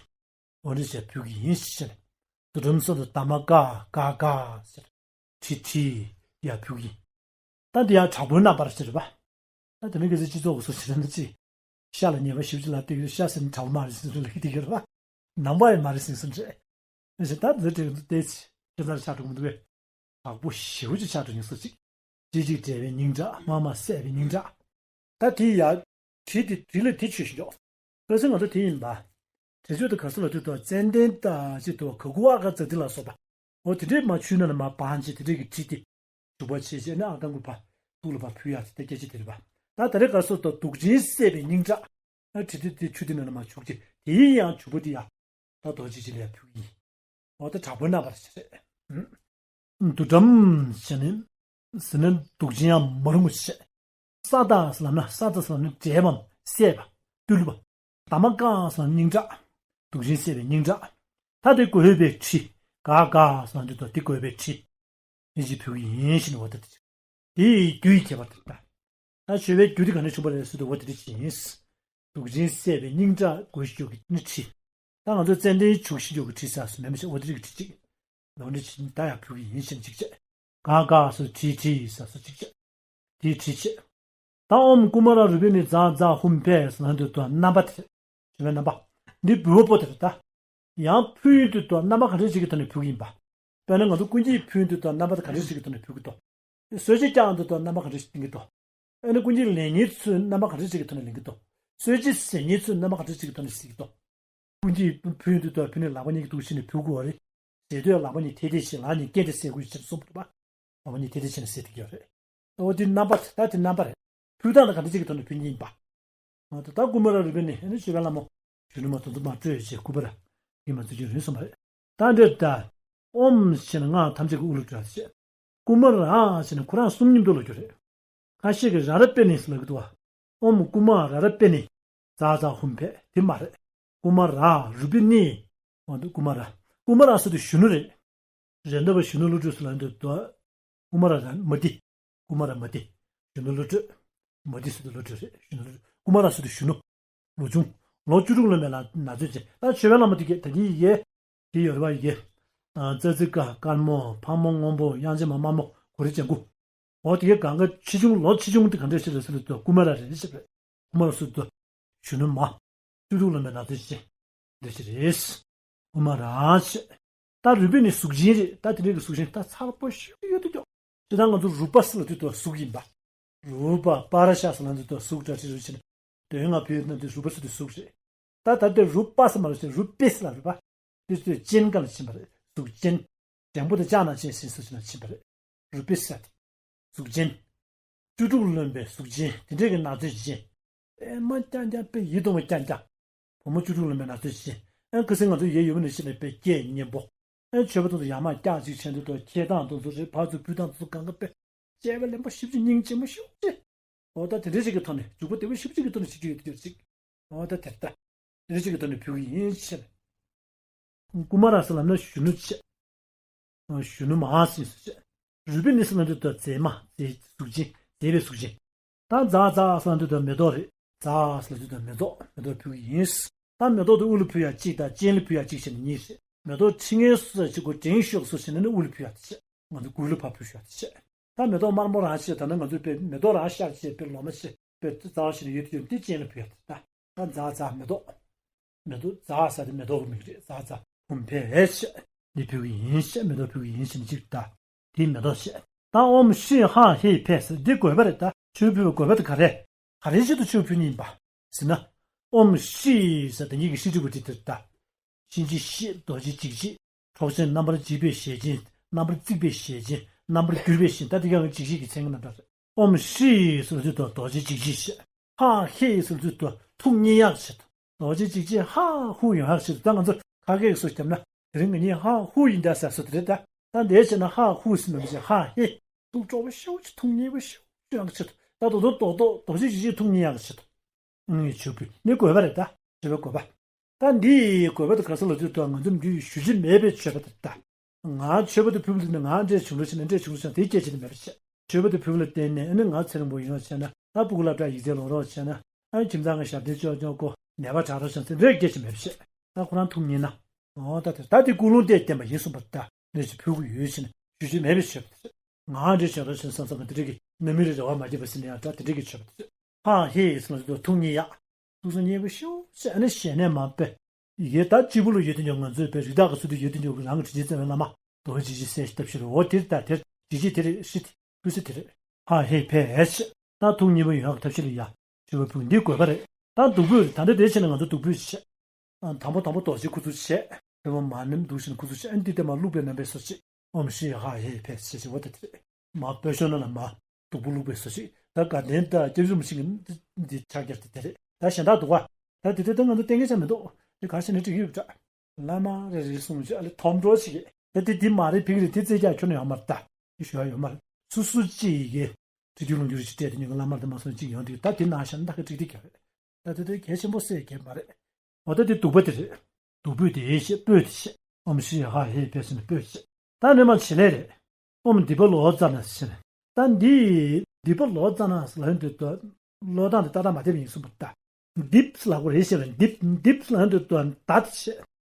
འོ་འདྲ་བྱས་བོད་ཀྱི་ཡིན་ཟེར་ནས། དུ་དུམ་ས་ཏ་ད་མ་ཀ་ག་ག་ཟེར། ཁྲི་ཁྲི། ཡ་བོད་ཀྱི་ཡིན། ད་འདི་ཡང་དྲག་པོའི་རྣམ་པར་ཟེར་བ། ད་དེ་ནི་གལ་སྲིད་སྤྱི་ཚོགས་ཀྱི་སུ་ཞིག་ལ་ནི་ཅི། ཤ་ལ་ཉེས་པ་ཞིབ་ཅིག་ལ་བལྟས་ཀྱི་ཤ་ཟེར་ནི་དྲག་པོ་མ་རེད་ཟེར་ལ་ཁི་དེ་གི་རེད་བ། ནང་པ་ཡང་མ་རེད་ཟེར་སུ་རེད། ཨེ་ཟེར་ད་འདི་དྲན་དུ་བལྟས་ཚེ་ཁྱེད་ཚར་ཆགས་འགྲོ་མི་འདུག་གས། དྲག་པོ་ཞེ་པོ་ཅིག་ཆགས་འགྲོ་ཉིན་སུ་ཅིག་གཅིག་གཅིག་འབྲེལ་བའི་སྙིང་ཁྲག། མ་མ་བསྲེས་པའི་སྙིང་ཁྲག། ད་དེ་ཡ། དྲི་དེ་དྲི་ལ་དེ་ཆོས་ཤིག་འཇོག། ཁ་སང་ང་ཚོ་དེ་ཡིན་པ། དྲི་ཆོས་དེ་ག་ས་ལ་དུས་དང་ཙན་དན་ད་ཅི་དུ་ག་གུ་ཨ་ག་ཙ་དེ་ལ་སོགས་པ། འོ་དེ་འདྲས་མ་ཆུ་ནང་ལ་མ་སྦང་བྱས་དེ་འདྲས་ཀྱི་དྲི་དེ། བྱུག་པ་བྱས་བྱས་ནས་ཨ་ཏང་གུ་ཕ་ཐུག་ལ་ཕ་ཕུལ་ཡ་དེ་སྐད་ཆ་དེ་རེད་པ། ད་ད་རེས་ག་སོ་དང་དུག་ཅན་བསྲེས་པའི་སྙིང་ཁྲག། ཨ་དྲི་དེ་དེ་ཆུ་དེ་ནང་ལ་མ་བྱུག་བྱས་དེ་ཡིན་ཡང་བྱུག་པ་དེ་ཡ། ད་རྡོ་རྗེ་འཆང་ལ་ཡ་ཕུལ་གྱི་ཡིན། འོ་ད་དྲག་པོའི་རྣམ་པར་བྱས་རེད། དུག་སྦྲམ་བྱས་ནས། ཟེར་ན་དུག་ཅན་ཡང་མ་རུང་བ་བྱས། ས་དང་ཟེར་ལབ་ན་ས་དང་ཟེར་ལབ་ན་འདྲེས་པའམ་བསྲེས་པ། བཏུལ་བ། ད་མ་ཀ་ཟེར་ན་སྙིང་ཁྲག། དུག་ཅན་བསྲེས་པའི་སྙིང་ཁྲག། ད་དེ་དགོས་པའི་དྲི། ག་ག་ཟེར་ན་འདི་དང་དེ་དགོས་པའི་དྲི། ཡིན་གྱི་ཕུལ་གྱི་ཡིན་ཞེས་ནི་འོ་ད་དེ། དེའི་རྒྱུ་ཡི་ཁྱད་པར་དེ་ལྟ། ད་མཆོད་པའི་རྒྱུ་དེ་ག་ནས་བྱུང་བ་རེད་ཟེར་དུས་འོ་དེ་འདྲ་ཅིག་ཡིན། དུག་ཅན་བསྲེས་པའི་སྙིང་ཁྲག་དགོས་ཤིག་གི་ནི་དྲི། ད་ང་ཚོ་ཙན་དན་བྱུག་ཤིག་གི་དྲི་ཟ་སུ་མེད་མི་ཤེས་འོ་དེ་རིགས་དྲི་གཅིག། ལོ་འདྲི་ཆིན་ད་ཡང་ཕུལ་གྱི་ཡིན་ཞེས་གཅིག་བྱས། ག་ག་སུ་དྲི་དྲི་ཟ་སུ་གཅིག་བྱས། དེའི་དྲི་བྱས། ད་ཨོམ་ཀུ་མ་ར་རུ་པི་ནི་ཛ་ཛ་ཧུམ་ཕེ་ཟེར་ན་འདི་དོ་རྣམ་པ་དེ་རེད། བྱེ་བའི་རྣམ་པ། འདི་འབུལ་བ་པོ་དེ་རེད་ད། ཡང་ཕུལ་ཡུལ་དུ་དོ་རྣམ་པ་ག་འདྲ་ཅིག་གི་ཐོག་ནས་ཕུལ་གྱི་ཡིན་པ། དཔེར་ན་ང་ཚོ་ཀུན་གྱིས་ཕུལ་ཡུལ་དུ་དོ་རྣམ་པ་དེ་ག་འདྲ་ཅིག་གི་ཐོག་ནས་ཕུལ་གྱི་འདུག། གསོལ་ཇ་བཀྱག་འདི་དོ་རྣམ་པ་ག་འདྲ་ཞིག་ལེན་གྱི་འདུག། ཨ་ནི་ཀུན་གྱིས་ལེན་མཁན་ཚོས་རྣམ་པ་ག་འདྲ་ཞིག་གི་ཐོག་ནས་ལེན་གྱི་འདུག། གསོལ་ཇ་ཟས་མཁན་ཚོས་རྣམ་པ་ག་འདྲ་ཞིག་གི་ཐོག་ནས་ཟས་ཀྱི་འདུག། ཀུན་གྱིས་ཕུལ་དུས་དོ་ཕུལ་ནས་ལག་པ་གཉིས་ཀྱི་འདུག་ཕྱིན་ནས་ཕུལ་དགོས་པ་རེད། ཟས་དུས་ལག་པ་གཉིས་ཐལ་ཐལ་བྱས་ལག་གཉིས་སྐེ་དེ་ཟས་དགོས་ཕྱིར་གསུངས་པ་རེད་པ། ལག་པ་གཉིས་ཐལ་ཐལ་བྱས་ནས་ཟས་ཐུབ་ཀྱི་ཡོད་རེད། འོ་དེ་རྣམ་པ་ད་དེ་རྣམ་པ་རེད། ཕུལ་སྟངས་ལ་ག་འདྲ་ཞིག་གི་ཐོག་ནས་ཕུལ་མཁན་ཡིན་པ། ད་ཀུ་མ་ར་རུ་པི་ནི་ཨ་ནི་མཆོད་པའི་ལྷ་མོ། གཞོན་ནུ་མ་དོན་དུ་མ་སྤྲོད་ཅེས་སྐུ་པར་ཡིན་མ་ཚུལ་གྱི་རིན་སོང་བ་རེད། ད་འདྲེ་ད། ཨོམ་ཞེས་ན་སྔགས་ཐམས་ཅད་ཀྱི་དབུ་ལ་འགྲོ་བ་ཞེས། ཀུ་མ་ར་ཞེས་ན་ཁོ་རང་གསུམ་མཉམ་དུ་ལ་འགྱུར་རེད། ཁ་ཤས་ཀྱིས་ར་ར་པེ་ནི་ཟེར་ལབ་ཀྱི་འདུག་བ། ཨོམ་ཀུ་མ་ར་ར་པེ་ནི། ཛ་ཛ་ཧུམ་ཕེ་དེ་མ་རེད། ཀུ་མ་ར་རུ་པི་ནི། འོ་འདུག་ཀུ་མ་ར། ཀུ་མ་ར་ཟེར་དུས་གཞོན་ནུ་རེད། རེད་འདབ་པ་གཞོན་ནུ་བློ་གྲོས་སུ་ལ་འདོད་དོ། ཀུ་མ་ར་ར་མ་ཏི། ཀུ་མ་ར་མ་ཏི། གཞོན་ནུ་བློ་གྲོས། མ་ཏི་སུ་དུ་བློ་གྲོས་རེད་གཞོན་ནུ་བློ་གྲོས། ཀུ་མ་ར་སུ་དུ་གཞོན་ནུ། ལོ་ཆུང་། ལོ་བཅུ་དྲུག་ལོན་པའི་ལ་ན་ཚོད་ཅན་ད་མཆོད་པའི་ལྷ་མོ་དེ་གས་ད་གིན་ཡི་གེ་དེ་ཡོད་རེད་པ་ཡི་གེ་ཙ་ཙི་ཀ་དཀར་མོ་ཕག་མོ་སྔོན་པོ་དབྱངས་ཅན་མ་དམར་མོ་གོ་རི་ཅན་ཀུ། འོ་དེ་གས་གང་ག་ཆེ་ཆུང་ལོ་ཆེ་ཆུང་དེ་ག་འདྲ་ཞིག་རེད་ཟེར་དུས་ཀུ་མ་ར་རེད་ཞེས་རེད་ཀུ་མ་ར་སུ་དུ་གཞོན་ནུ་མ། བཅུ་དྲུག་ལོན་པའི་ན་ཚོད་ཅན། འདི་ཞིག་རེད། ཨོ་མ་རང་ཆེ། ད་རུས་པའི་ནི་གཟུགས་ཅན་རེད་ད་དེ་འདྲའི་གི་གཟུགས་ཅན་ད་ཚ་པོ་ཞིག་ཡོད་དུ་ཀྱོག་ཅི་ད་ང་ཚོ་རུས་པ་ཟེར་ལ་དུས་དུ་གཟུགས་ཡིན་པ། རུས་པ་པ་ར་ཤ་ཟེར་ལ་དུས་དུ་གཟུགས་འདྲ་ཅི་རུས་ཆེ་ན། དོན་ལྔ་བོད་ན་དུས་རུས་པ་ཟེར་དུས་གཟུགས་རེད། ད་ད་དེ་རུས་པ་ཟེར་མ་རུས་ཆེ་རུས་པེ་ཟེར་ལ་རུས་པ། དུས་དུས་ཅན་ག་ལ་ཕྱིན་པ་རེད་གཟུགས་ཅན། འགྲེང་བུ་དང་ལྕགས་ནག་ཅན་ཟེར་སོགས་ཅི་ན་ཕྱིན་པ་རེད། རུས་པེ་ཟེར་ཏེ། གཟུགས་ཅན། བཅུ་དྲུག་ལོན་པའི་གཟུགས་ཅན་དེ་འདྲས་ཀྱི་ན་ཚོད་ཅན། དཔེ་མ་རྐྱང་རྐྱང་དཔེ་ཡིད་དུ་མ་རྐྱང་རྐྱང་། བུ་མོ་བཅུ་དྲུག་ལོན་པའི་ན་ཚོད་ཅན། ཨེ་ཁ་སང་ང་ཚོ་ཡས་ཡོད་པ་ནས་ཤི་ནས་དཔེ་སྐད་སྙན་པོ། ཨེ་མཆོད་པ་དང་དུ་ཡར་མར་བཀྱག་ཅིག་བྱས་འདུག་ཏོ་ཁྱེད་དང་དུ་ཚོ་རེད་ཕར་ཚུར་ཕུལ་དང་དུ་ཚོ་གང་ག་དཔེ། དཔྱལ་བ་ལེན་པོ་ཞིབ་ཅིག་སྙིང་རྗེ་མོ་ཤུགས་ཅིག་འོ་ད་དེ་འདྲས་ཅིག་གི་ཐོག་ནས་འཇུག་པ་དེ་བས་ཞིབ་ཅིག་གི་ཐོག་ནས་ཞིབ་ཅིག་ཡོད་དུ་ཡོད་ཅིག་འོ་ད་དེ་ལྟ། དེ་འདྲས་ཅིག་གི་ཐོག་ནས་ཕུལ་གི་ཡིན་ཕྱིར། ཀུ་མ་ར་ཟེར་ལབ་ན་གཞོན་ནུ་ཆེ། གཞོན་ནུ་མ་ཟེར་སུ་ཆེ། རུས་པའི་ནི་ཟེར་ན་འདི་ལྟར་མཛེས་མ་མཛེས་གཟུགས་ཅན་མཛེས་པའི་གཟུགས་ཅན། ད་ཛ་ཛ་ཟེར་ན་འདི་ལྟར་མེ་ཏོག་རེད། ཛ་ཟེར་ན་འདི་ལྟར་མེ་ཏོག་མེ་ཏོག་ཕུལ་གི་ཡིན། ད་མེ་ཏོག་དེ་དབུ་ལ་ཕུལ་ཡ་གཅིག་དང་སྤྱན་ལ་ཕུལ་ཡ་གཅིག་བྱས་ནས་གཉིས་རེད། མེ་ཏོག་ཁྲི་ངན་སུ་ཟེར་ཅིག་གོ་དྲན་ཤོག་སུ་ཟེར་ན་ནི་དབུ་ལ་ཕུལ་ཡ་དེ་བྱས། ང་ཚོ་མགུལ་ལ་ཕར་ཕུལ་ཤོག་དེ་བྱས། ད་མེ་ཏོག་དམར་མོ་རང་བྱས་ད་ནི་ང་ཚོས་དཔེ་མེ་ཏོག་རང་ཤར་བྱས་དཔེ་ལོ་མ་བྱས། པའི་རྩ་བ་ཞིག་ཡོད་དུ་ཡོད་དེ་སྤྱན་ལ་ཕུལ་ཡ་དེ་ད་ད་ཛ་ཛ་མེ་ཏོག་མེ་ཏོག་ཛ་ཟེར་དེ་མེ་ཏོག་གི་མིང་རེད་ཛ་ཛ་ཧུམ་ཕེ་ཧེ་ཤེ་འདི་ཕུལ་གི་ཡིན་ཤེ་མེ་ཏོག་ཕུལ་གི་ཡིན་ཤེ་ནི་གཅིག་ད་དེ་མེ་ཏོག་ཤེ་ད་ཨོམ་ཤི་ཧ་ཧེ་ཕེ་ཟེར་འདི་དགོས་པ་རེད་ད་ཆོས་ཕུལ་བའི་དགོས་པ་དེ་ག་རེ་ག་རེ་ཆེད་དུ་ཆོས་ཕུལ་ནི་ཡིན་པ་ཟེར་ན། ཨོམ་ཤི་ཟེར་དེ་ཉིད་ཀྱི་ཤི་ཁྲི་བུ་ཏི་དེ་ད། གཤིན་རྗེ་གཤེད་རྡོ་རྗེ་འཇིགས་བྱེད། འཕྲོག་བྱེད་རྣམ་པར་འཇིག་པའི་ཞལ་ཅན། རྣམ་པར་གཙིགས་པའི་ཞལ་ཅན། རྣམ་པར་གྱུར་པའི་ཞལ་ཅན། ད་འདི་ག་གི་འཇིགས་བྱེད་ཀྱི་མཚན་གྱི་རྣམ་གྲངས་རེད། ཨོམ་ཤི་ཟེར་དུས་དུ་རྡོ་རྗེ་འཇིགས་བྱེད་ཞེས། ཧ་ཧེ་ཟེར་དུས་དུ་ཐུགས་མཉེས་ཡག་ཆེད་དུ། རྡོ་རྗེ་འཇིགས་བྱེད་ཧ་ཧུ་ཡོང་ཡག་ཆེད་དུ་ད་ང་ཚོ་ཁ་སྐད་ཀྱི་སོ་བརྒྱབ་ན་དེ་རིང་ང་གཉིས་ཧ་ཧུ་ཡིན་ད་ཟེར་སོ་དེ་རེད་ད། ད་འདས་བྱས་ན་ཧ་ཧུ་ཟེར་མ་མི་བྱེད་ཧ་ཧེ། ཐུགས་སྤྲོ་བོ་ཤུགས་ཆེ་ཐུགས་མཉེས་པོ་ཤུགས་ཆེ་ཡག་ཆེད་དུ་ད་དོ་དོ་རྡོག་རྡོག་རྡོ་རྗེ་འཇིགས་བྱེད་ཐུགས་མཉེས་ཡག་ཆེད་དུ། ངས་ཆོས་ཕུལ་ནི་དགོས་པ་རེད་ད། ཆོས་པའི་དགོས་པ། ད་འདི་ཡི་དགོས་པ་དེ་ག་ས་ལ་དུས་དང་ང་ཚོ་རྒྱུད་ཞུ་རྒྱུ་མེད་པའི་ཆོས་པ་དེ་ལྟ། ང་ཆོས་པ་དེ་ཕུལ་བ་དེ་ནི་ང་འདྲས་བྱུང་རོགས་བྱས་ན་འདྲས་བྱུང་རོགས་བྱས་ན་དེ་སྐད་ཆ་དེ་མེད་པ་བྱས། ཆོས་པ་དེ་ཕུལ་བ་ལ་བརྟེན་ནས་ཨ་ནི་ང་ཚེ་རིང་པོ་ཡིན་རོགས་བྱས་ན་ད་སྤུ་གུ་སློབ་གྲྭ་ཡིག་ཚད་ལོངས་རོགས་བྱས་ན་ཨ་ནི་ཁྱིམ་ཚང་གི་ཞབས་བརྟན་ཅོག་ཅོག་གོ་ནད་པ་དྲག་རོགས་བྱས་ན་དེ་འདྲས་སྐད་ཆ་མེད་པ་བྱས། ད་ཁོ་རང་ཐུགས་མཉེས་ན། འོ་ད་དེ་ད་དེ་ཀུན་སློང་དེ་བསྟན་པ་ཡིན་གསུངས་པ་ལྟ་འདྲས་ཞིག་ཕུལ་གི་ཡོད་བྱས་ན་ཞུ་རྒྱུ་མེད་པའི་ཆོས་པ་དེ། ང་འདྲས་བྱུང་རོགས་བྱས་ན་བསམ་བསམ་གི་དེ་འདྲས་ཀྱི་རྣམ་སྨིན་རེ་རེ་བ་མ་བརྗེད་པ་ཟིན་ན་ཡང་ད་དེ་འདྲས་ཀྱི་ཆོས་པ་དེ། ཧ་ཧེ་ཟེར་ན་དེ་ཐུགས་མཉེས་ཡག་ཐུགས་སུ་མཉེས་པོ་ཤོག་ཅེས་ཨ་ནི་ཞལ་ནས་མ་པས། ཡི་གེ་ད་གཅིག་པུ་ལ་ཡོད་དུས་ཀྱང་ང་ཚོས་པའི་རིགས་བདག་གི་ཚུལ་དུ་ཡོད་དུས་ཀྱང་རང་གི་དྲིན་ཅན་རྩ་བའི་བླ་མ་རྡོ་རྗེ་འཇིགས་བྱེད་སྲས་ཞེས་བཏབ་ཕྱིར་འོ་དེར་ད་དེར་དྲིན་ཅན་དེར་ཧྲི་ཕུལ་ས་དེ་རེད། ཧ་ཧེ་ཕེ་ཧེ་ཆེ། ད་ཐུགས་མཉེས་པོ་ཡོང་ཡག་ཐབས་ཤེས་ལ་ཡ། ཞུ་བ་ཕུག་འདི་དགོས་པ་རེད། ད་བདུག་སྤོས་རེད། ད་འདི་དེ་བྱས་ནས་ང་ཚོ་བདུག་སྤོས་བྱེད། དང་པོ་དང་པོ་རྡོ་རྗེ་ཁུ་ཚུར་བྱེད། དེ་མ་མ་ནེམ་འདུག་ཞིང་ཁུ་ཚུར་བྱེད། ཨ་འདི་དེ་མ་བླུགས་པའི་རྣམ་པའི་སོ་གཅིག་ཨོམ་ཤྲི་ཧ་ཧེ་ཕེ་ཞེས་བྱ་བ་དེ་དེ་རེད། མ་སྤོས་ཤོག་ན་ལ་མ། སྟུག་པོ་བླུགས་པའི་སོ་གཅིག་ད་དགའ་ལྡན་དང་སྐྱབས་རྗེ་རིན་པོ་ཆེ་གི་འདི་ཕྱག་རྒྱ་དེ་དེ་རེད། ད་གཞན་དག་འདུག་ག་ད་དེ་དེ་ད་ང་ཚོ་གཏན་འཁེལ་ཆ་མི་འདུག་དེ་ག་ཞིག་ནས་འགྲིག་གི་ཡོད་འདྲ། བླ་མ་རེ་རེ་གསུངས་བྱས་ཨ་ལེ་ཐོམ་འགྲོ་ཞིག་གིས་ད་དེ་འདི་མ་རེད་ཕིག་རེད་དེ་རྩེ་རྒྱག་ཁྱོན་ནས་ཡོད་མ་རེད། ད་ཡོད་ཤོད་ཡོད་མ་རེད། སུ་སུ་གཅིག་གིས་ཁྲི་རྒྱུན་ལུང་རྒྱུན་ཞིག་སྤྲད་དེ་ཉོན་གི་བླ་མར་དེ་མ་སོང་གཅིག་ཡོང་དུས་ད་དེ་ནང་བཞིན་ད་ག་འགྲིག་འགྲིག་གི་རེད། ད་དེ་དེ་གལ་ཆེན་པོ་སེ་གལ་མ་རེད། འོ་ད་དེ་བདུག་པ་དེ་རེད། བདུག་སྤོས་དེ་བྱེད་སྤོས་དེ་བྱེད། ཨོམ་ཤྲི་ཧ་ཧེ་ཕེ་ཟེར་ནས་སྤོས་བྱེད། ད་ནི་མ་བྱེད་ལས་རེད། ཨོམ་དི་པ་ལོ་ཙ་ན་ཟེར་ནས། ད་འདི་དི་པ་ལོ་ཙ་ན་ཟེར་ལ་ཡོང་དུས་ད་ལོ་དང་དེ་ཏག་ཏག་མ་བསྡེབས་ཡིན་གསུངས་པ་ད། འདིབ་ཟེར་ལ་གོ་རེད་ཟེར་བ་འདིབ་འདིབ་ཟེར་ལ་ཡོང་དུས་ད་ད་བྱེད། ད་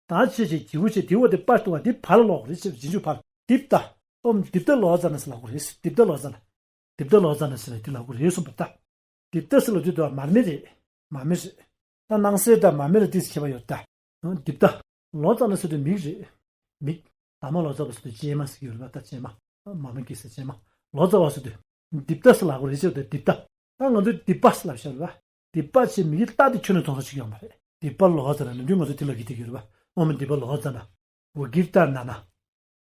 བྱེད་བྱེད་གྱི་བུ་བྱེད་དེ་འོ་དེ་པ་ཏུ་བ་དེ་བ་ལ་ལོག་རེད་ཟེར་བ་རྗེས་འཇུག་བ་འདིབ་ད། ཨོམ་དི་པ་ལོ་ཙ་ན་ཟེར་ལ་གོ་རེད་ཟེར་དི་པ་ལོ་ཙ་ན། དིབ་ཏ་ལོ་ཙ་ན་ཟེར་ནས་དེ་ལབ་དགོས་རེད་གསུངས་པ་ད། དིབ་ཏ་ཟེར་ལབ་དུས་ད་མར་མེ་རེད། མར་མེ་རེད། ད་སྣང་གསལ་དང་མར་མེ་ལ་ཏིས་ཁྱད་པར་ཡོད་ད། དིབ་ཏ། ལོ་ཙ་ན་ཟེར་དུས་མིག་རེད། མིག་ད་མ་ལོ་ཙ་བ་ཟེར་དུས་ཅན་མ་ཟེར་གྱི་ཡོད་རེད་པ་ད་ཅན་མ། མར་མེ་ཀི་ཟེར་ཅན་མ། ལོ་ཙ་བ་ཟེར་དུས། དིབ་ཏ་ཟེར་ལབ་དགོས་རེད་ཅེས་ད་དིབ་ཏ། ད་ང་ཚོས་དིབ་པ་ཟེར་ལབ་ཤག་རེད་པ། དིབ་པ་ཆེ་མིག་གི་ཏ་དེ་ཁྱོན་ནས་མཐོང་ས་ཅིག་ཡོད་མ་རེད། དིབ་པ་ལོ་ཙ་ན་ནམ་རྒྱུན་ང་ཚོ་དེ་ལ་གི་དེ་གི་རེད་པ། ཨོ་མ་དིབ་པ་ལོ་ཙ་ན། བ་གིར་ཏ་ན་ན།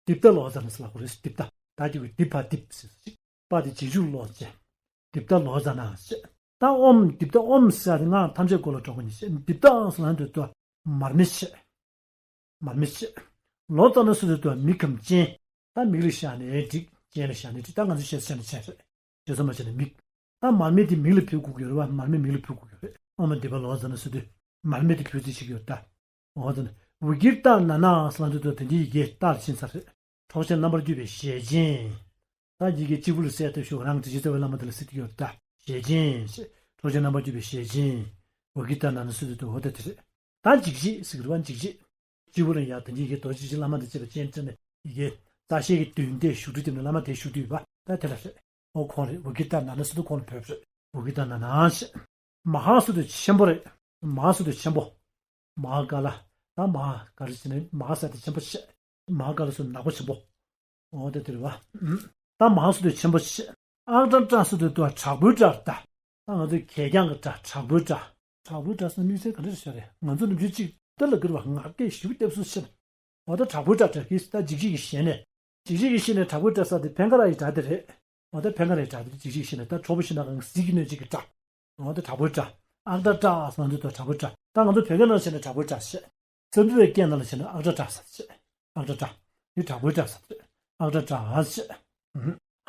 དིབ་ཏ་ལོ་ཙ་ན་ཟེར་ལབ་དགོས་རེད། དིབ་ཏ། ད་ཀྱི་གུ་དིབ་པ་དིབ་ཟེར་ཟེར། པ་དེ་རྗེས་འཇུག་ལོ་ཅན། དིབ་ཏ་ལོ་ཙ་ན་ཟེར། ད་ཨོམ་དིབ་ཏ་ཨོམ་ཟེར་དེ་ང་ཐམས་ཅད་མགོ་ལ་འགྲོ་གི་ནི་ཟེར། དིབ་ཏ་ཨང་ཟེར་ལབ་དུས་ད་མར་མེ་ཆེ། མར་མེ་ཆེ། ལོ་ཙ་ན་ཟེར་དུས་ད་མིག་གམ་ཅན། ད་མིག་ལ་བཞག་ནས་འགྲིག་ཅན་ལ་བཞག་ནས་འགྲིག་ད་ང་ཚོ་ཤེས་ས་ཆ་ནས་ཆེ་རེད། ཞེ་ས་མ་བྱས་ན་མིག་ད་མར་མེ་དེ་མིག་ལ་ཕུལ་དགོས་ཀྱི་ཡོད་རེད་པ། མར་མེ་མིག་ལ་ཕུལ་དགོས་ཀྱི་ཡོད་རེད། ཨོ་མ་དིབ་པ་ལོ་ཙ་ན་ཟེར་དུས་མར་མེ་དེ་ཕུལ་རྩིས་བྱེད་ཀྱི་ཡོད་ད། འོ་ད་ནི། བ་གིར་ཏ་ན་ན་ཟེར་ལབ་དུས་ད་དེ་འདི་ཡི་གེ་ཏ་ལ་ཕྱིན་ཚར་རེད། འཕྲོག་བྱེད་རྣམ་པར་འགྱུར་བའི་ཞལ་ཅན། ད་ཡི་གེ་གཅིག་པུ་ལ་གསལ་ཐབས་ཞུ་རང་གི་རྗེ་རྩ་བའི་བླ་མ་དེ་ལ་ཟེར་གྱི་ཡོད་ད། ཞལ་ཅན་ཞེས། འཕྲོག་བྱེད་རྣམ་པར་འགྱུར་བའི་ཞལ་ཅན། བ་གིར་ཏ་ན་ན་ཟེར་དུས་ད་འོ་ད་དེ་རེད། ད་འཇིགས་བྱེད་ཟེར་གྱི་རེད་པ། འཇིགས་བྱེད། གཅིག་པུ་ལ་ཡ་ད་འདི་ཡི་གེ་རྡོ་རྗེ་འཇིགས་བྱེད་བླ་མ་དེ་བྱེད་པ་ཅན་དེ་ནས་ཡི་གེ་རྩ་ཤེས་ཀྱི་དོན་དེ་ཞུ་སྒྲུབ་དེ་ནས་བླ་མ་དེ་ཞུ་དུས་པ་ད་དེ་ལ་རེད། ཨོ་ཁོང་རེད། བ་གིར་ཏ་ན་ན་ཟེར་དུས་ཁོང་ལ་བོད་རེད། བ་གིར་ཏ་ན་ན་ཞེས། མ་ཧཱ་ཟེར་དུས་ཆེན་པོ་རེད། མ་ཧཱ་ཟེར་དུས་ཆེན་པོ། མ་ཧཱ་ཀཱ་ལ། ད་མ་ཧཱ་ཀཱ་ལ་ཟེར་ནས་མ་ཧཱ་ཟེར་དུས་ཆེན་པོ་ཆེ། མ་ཧཱ་ཀཱ་ལ་ཟེར་ནག་པོ་ཆེན་པོ། འོ་དེ་དེ་རེད་པ། ད་མ་ཧཱ་ཟེར་དུས་ཆེན་པོ་ཆེ། ཨག་སྒྲ་སྒྲ་ཟེར་དུས་དུ་དྲག་པོའི་སྒྲ་ད། ད་ང་ཚོའི་གད་རྒྱངས་ཀྱི་སྒྲ་དྲག་པོའི་སྒྲ། དྲག་པོའི་སྒྲ་ཟེར་ན་དམིགས་བསལ་ག་འདྲ་ཞིག་རེད། ང་ཚོ་ནམ་རྒྱུན་གཅིག་ལྟ་ལ་གིར་བ་ངར་སྐད་ཞེ་པོ་བརྡབ་སུ་ཆེ། འོ་ད་དྲག་པོའི་སྒྲ་སྒྲ་གིས་ད་འཇིགས་བྱེད་ཀྱི་ཞལ་ནས། འཇིགས་བྱེད་ཀྱི་ཞལ་ནས་དྲག་པོའི་སྒྲ་ཟེར་དེ་ཕན་ཁ་ར་ཡི་སྒྲ་དེ་རེད། འོ་ད་ཕན་ཁ་ར་ཡི་སྒྲ་དེ་འཇིགས་བྱེད་ཀྱི་ཞལ་ནས་ད་གྲོགས་པོ་ཤི་ན་གང་ཟིལ་གྱིས་གནོན་བྱེད་ཀྱི་སྒྲ། འོ་ད་དྲག་པོའི་སྒྲ། ཨག་སྒྲ་སྒྲ་ཟེར་ན་འདི་ད་དྲག་པོའི་སྒྲ། ད་ང་ཚོ་བོད་སྐད་ནང་བྱས་ན་དྲག་པོའི་སྒྲ་ཞེས། རྩ་འདུལ་བའི་སྐད་ནང་ལ་བྱས་ན་ཨག་སྒྲ་སྒྲ་ཟེར་ཞེས། ཨག་སྒྲ་སྒྲ། འདི་དྲག་པོའི་སྒྲ་ཟེར་ཞེས། ཨག་སྒྲ་སྒྲ་ཞེས།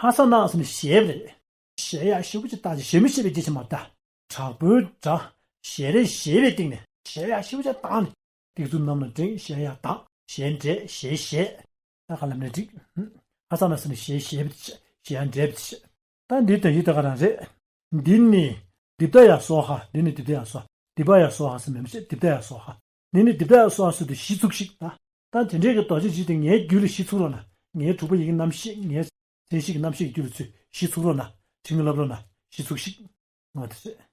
ཧ་ས་ན་ཟེར་ནི་ཞེས་པ་རེད། ཞེས་ཡག་ཞེ་པོ་ཅིག་བཏགས་ཅིག་ཞེ་མི་ཤེས་པའི་རྒྱུ་ཆེན་མ་ད། དྲག་པོའི་སྒྲ། ཞེས་རེད་ཞེས་པའི་སྟེང་ནས་ཞེས་ཡག་ཞེ་པོ་ཅིག་བཏགས་ནས། ཏིག་ཙུམ་གནམ་ལ་འགྲེང་ཞེས་ཡག་བཏགས་ཞེས་འདྲེས་ཞེས་ཞེས། ད་ག་ལ་མེད་འགྲིག་ཧ་ས་ན་ཟེར་ནི་ཞེས་ཞེས་པའི་ཞེས་ཡག་འདྲེས་པའི་ཞེས། ད་འདི་དོན་ཡིག་ད་ག་རང་རེད། འདི་ནི། དིབ་ཏ་ཡ་སྭཱ་ཧཱ། འདི་ནི་དིབ་ཏ་ཡ་སྭཱ་ཧཱ། དིབ་པ་ཡ་སྭཱ་ཧཱ་ཟེར་མིན་པ་ཞིག་དིབ་ཏ་ཡ་སྭཱ་ཧཱ། འདི་ནི་དིབ་ཏ་ཡ་སྭཱ་ཧཱ་ཟེར་དུས་གཞི་ཚུགས་ཤིག་ད། ད་དེ་འདྲའི་གི་རྡོ་རྗེ་འཇིགས་དེ་ངའི་རྒྱུད་ལ་གཞི་ཚུགས་རོགས་གནང་། ངའི་དྲུག་པ་ཡི་གེ་རྣམ་ཤེས་ངའི་མཚན་གཞི་གི་རྣམ་ཤེས་ཀྱི་རྒྱུད་ལ་ཚུད་གཞི་ཚུགས་རོགས་གནང་། ཁྲིད་ངན་ལབ་རོགས་གནང་། གཞི་ཚུགས་ཤིག་ང་དེ་རེད།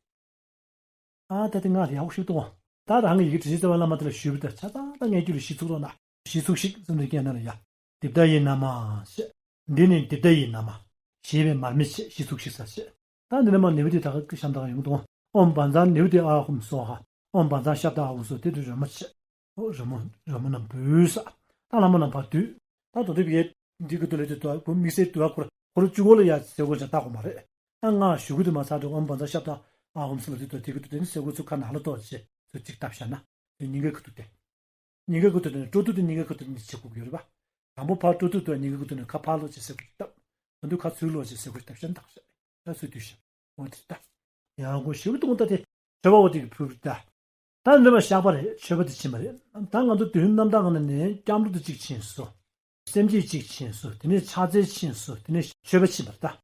ཨ་ད་དེ་ང་ལ་ཡག་པོ་ཞིག་གཏོང་། ད་རང་གི་ཡི་གེ་དྲི་ཞིབ་རྩ་བའི་བླ་མ་དེ་ལ་ཞུས་པ་ད་ཆ་ཚང་ད་ངའི་རྒྱུད་ལ་གཞི་ཚུགས་རོགས་གནང་། གཞི་ཚུགས་ཤིག་བསམ་དུས་སྐད་ན་ལ་ཡ། དིབ་ཏ་ཡི་ན་མ་ཞེས། འདི་ནི་དིབ་ཏ་ཡི་ན་མ། ཞེས་པའི་མར་མེ་ཆེ་གཞི་ཚུགས་ཤིག་ས་ཞེས། ད་འདི་ནས་མ་ནེའུ་ཏི་ད་ག་ཤམ་ད་ག་ཡོང་དང་། ཨོམ་བཛྲ་ནེའུ་ཏི་ཨཱཿཧཱུྃ་སྭཱ་ཧཱ། ཨོམ་བཛྲ་ཤབྡ་ཨཱཿཧཱུྃ་སྭཱ་ཧཱ། དེ་དུས་རོལ་མོ་ཆེ། རོལ་མོ་རོལ་མོ་རྣམས་འབུལ་ས། ད་ལྷ་མོ་རྣམ་པར་འདུད། ད་དོ་དེ་བའི་འདི་གི་དུ་ལས་དུ་དུ་བ་དམིགས་བསལ་དུ་བ་ཁོར་ཁོར་བཅུ་གོ་ལ་ཡ་ཟེར་གོ་ཅག་ད་གོ་མ་རེད། ད་ང་ཞུ་གི་དུ་མ་ཚར་དུ་ཨོམ་བཛྲ་ཤབྡ་ཨཱཿཧཱུྃ་སྭཱ་ཧཱ་ལ་དུ་དུ་དེ་གི་དུ་དེ་ནི་ཟེར་གོ་ཚུ་ཁ་ན་ལ་ཏོག་ཅེས་ཚུ་གཅིག་བཏབ་བཞག་ན་དེ་སྙིང་གའི་ཁུ་དུ་དེ། སྙིང་གའི་ཁུ་ཐུག་དེ་ནི་སྤྲོ་བསྡུ་དེ་སྙིང་གའི་ཁུ་ཐུག་དེ་ནི་བྱེད་དགོས་ཀྱི་རེད་པ། དང་པོ་ཕར་སྤྲོ་བསྡུ་དང་སྙིང་གའི་ཁུ་ཐུག་ནི་ཁ་ཕར་ལོག་ཅེས་ཟེར་དགོས་ཀྱི་སྟབས། ད་དུང་ཁ་ཚུར་ལོག་ཅེས་ཟེར་དགོས་ཀྱི་སྟབས་ཤན་དག་ཤ། ད་ཚུར་བསྡུས་ཤ། འོ་དེ་ལྟ། ཡང་སྒོ་ཞེ་པོ་གཏོང་ད་དེ། མཆོད་པ་འོ་དེ་གི་ཕུལ་ད། ད་འདི་མ་བཤགས་པ་རེད། མཆོད་པ་དེ་ཕྱིན་པ་རེད། ད་ང་ཚོ་དུས་ཡུན་རྣམ་དག་ངང་ནས་ནས་སྐྱབས་འགྲོ་དེ་གཅིག་ཕྱིན་སོ། སེམས་བསྐྱེད་གཅིག་ཕྱིན་སོ། དེ་ནས་ཕྱག་འཚལ་ཕྱིན་སོ། དེ་ནས་མཆོད་པ་ཕྱིན་པ་རེད་ད།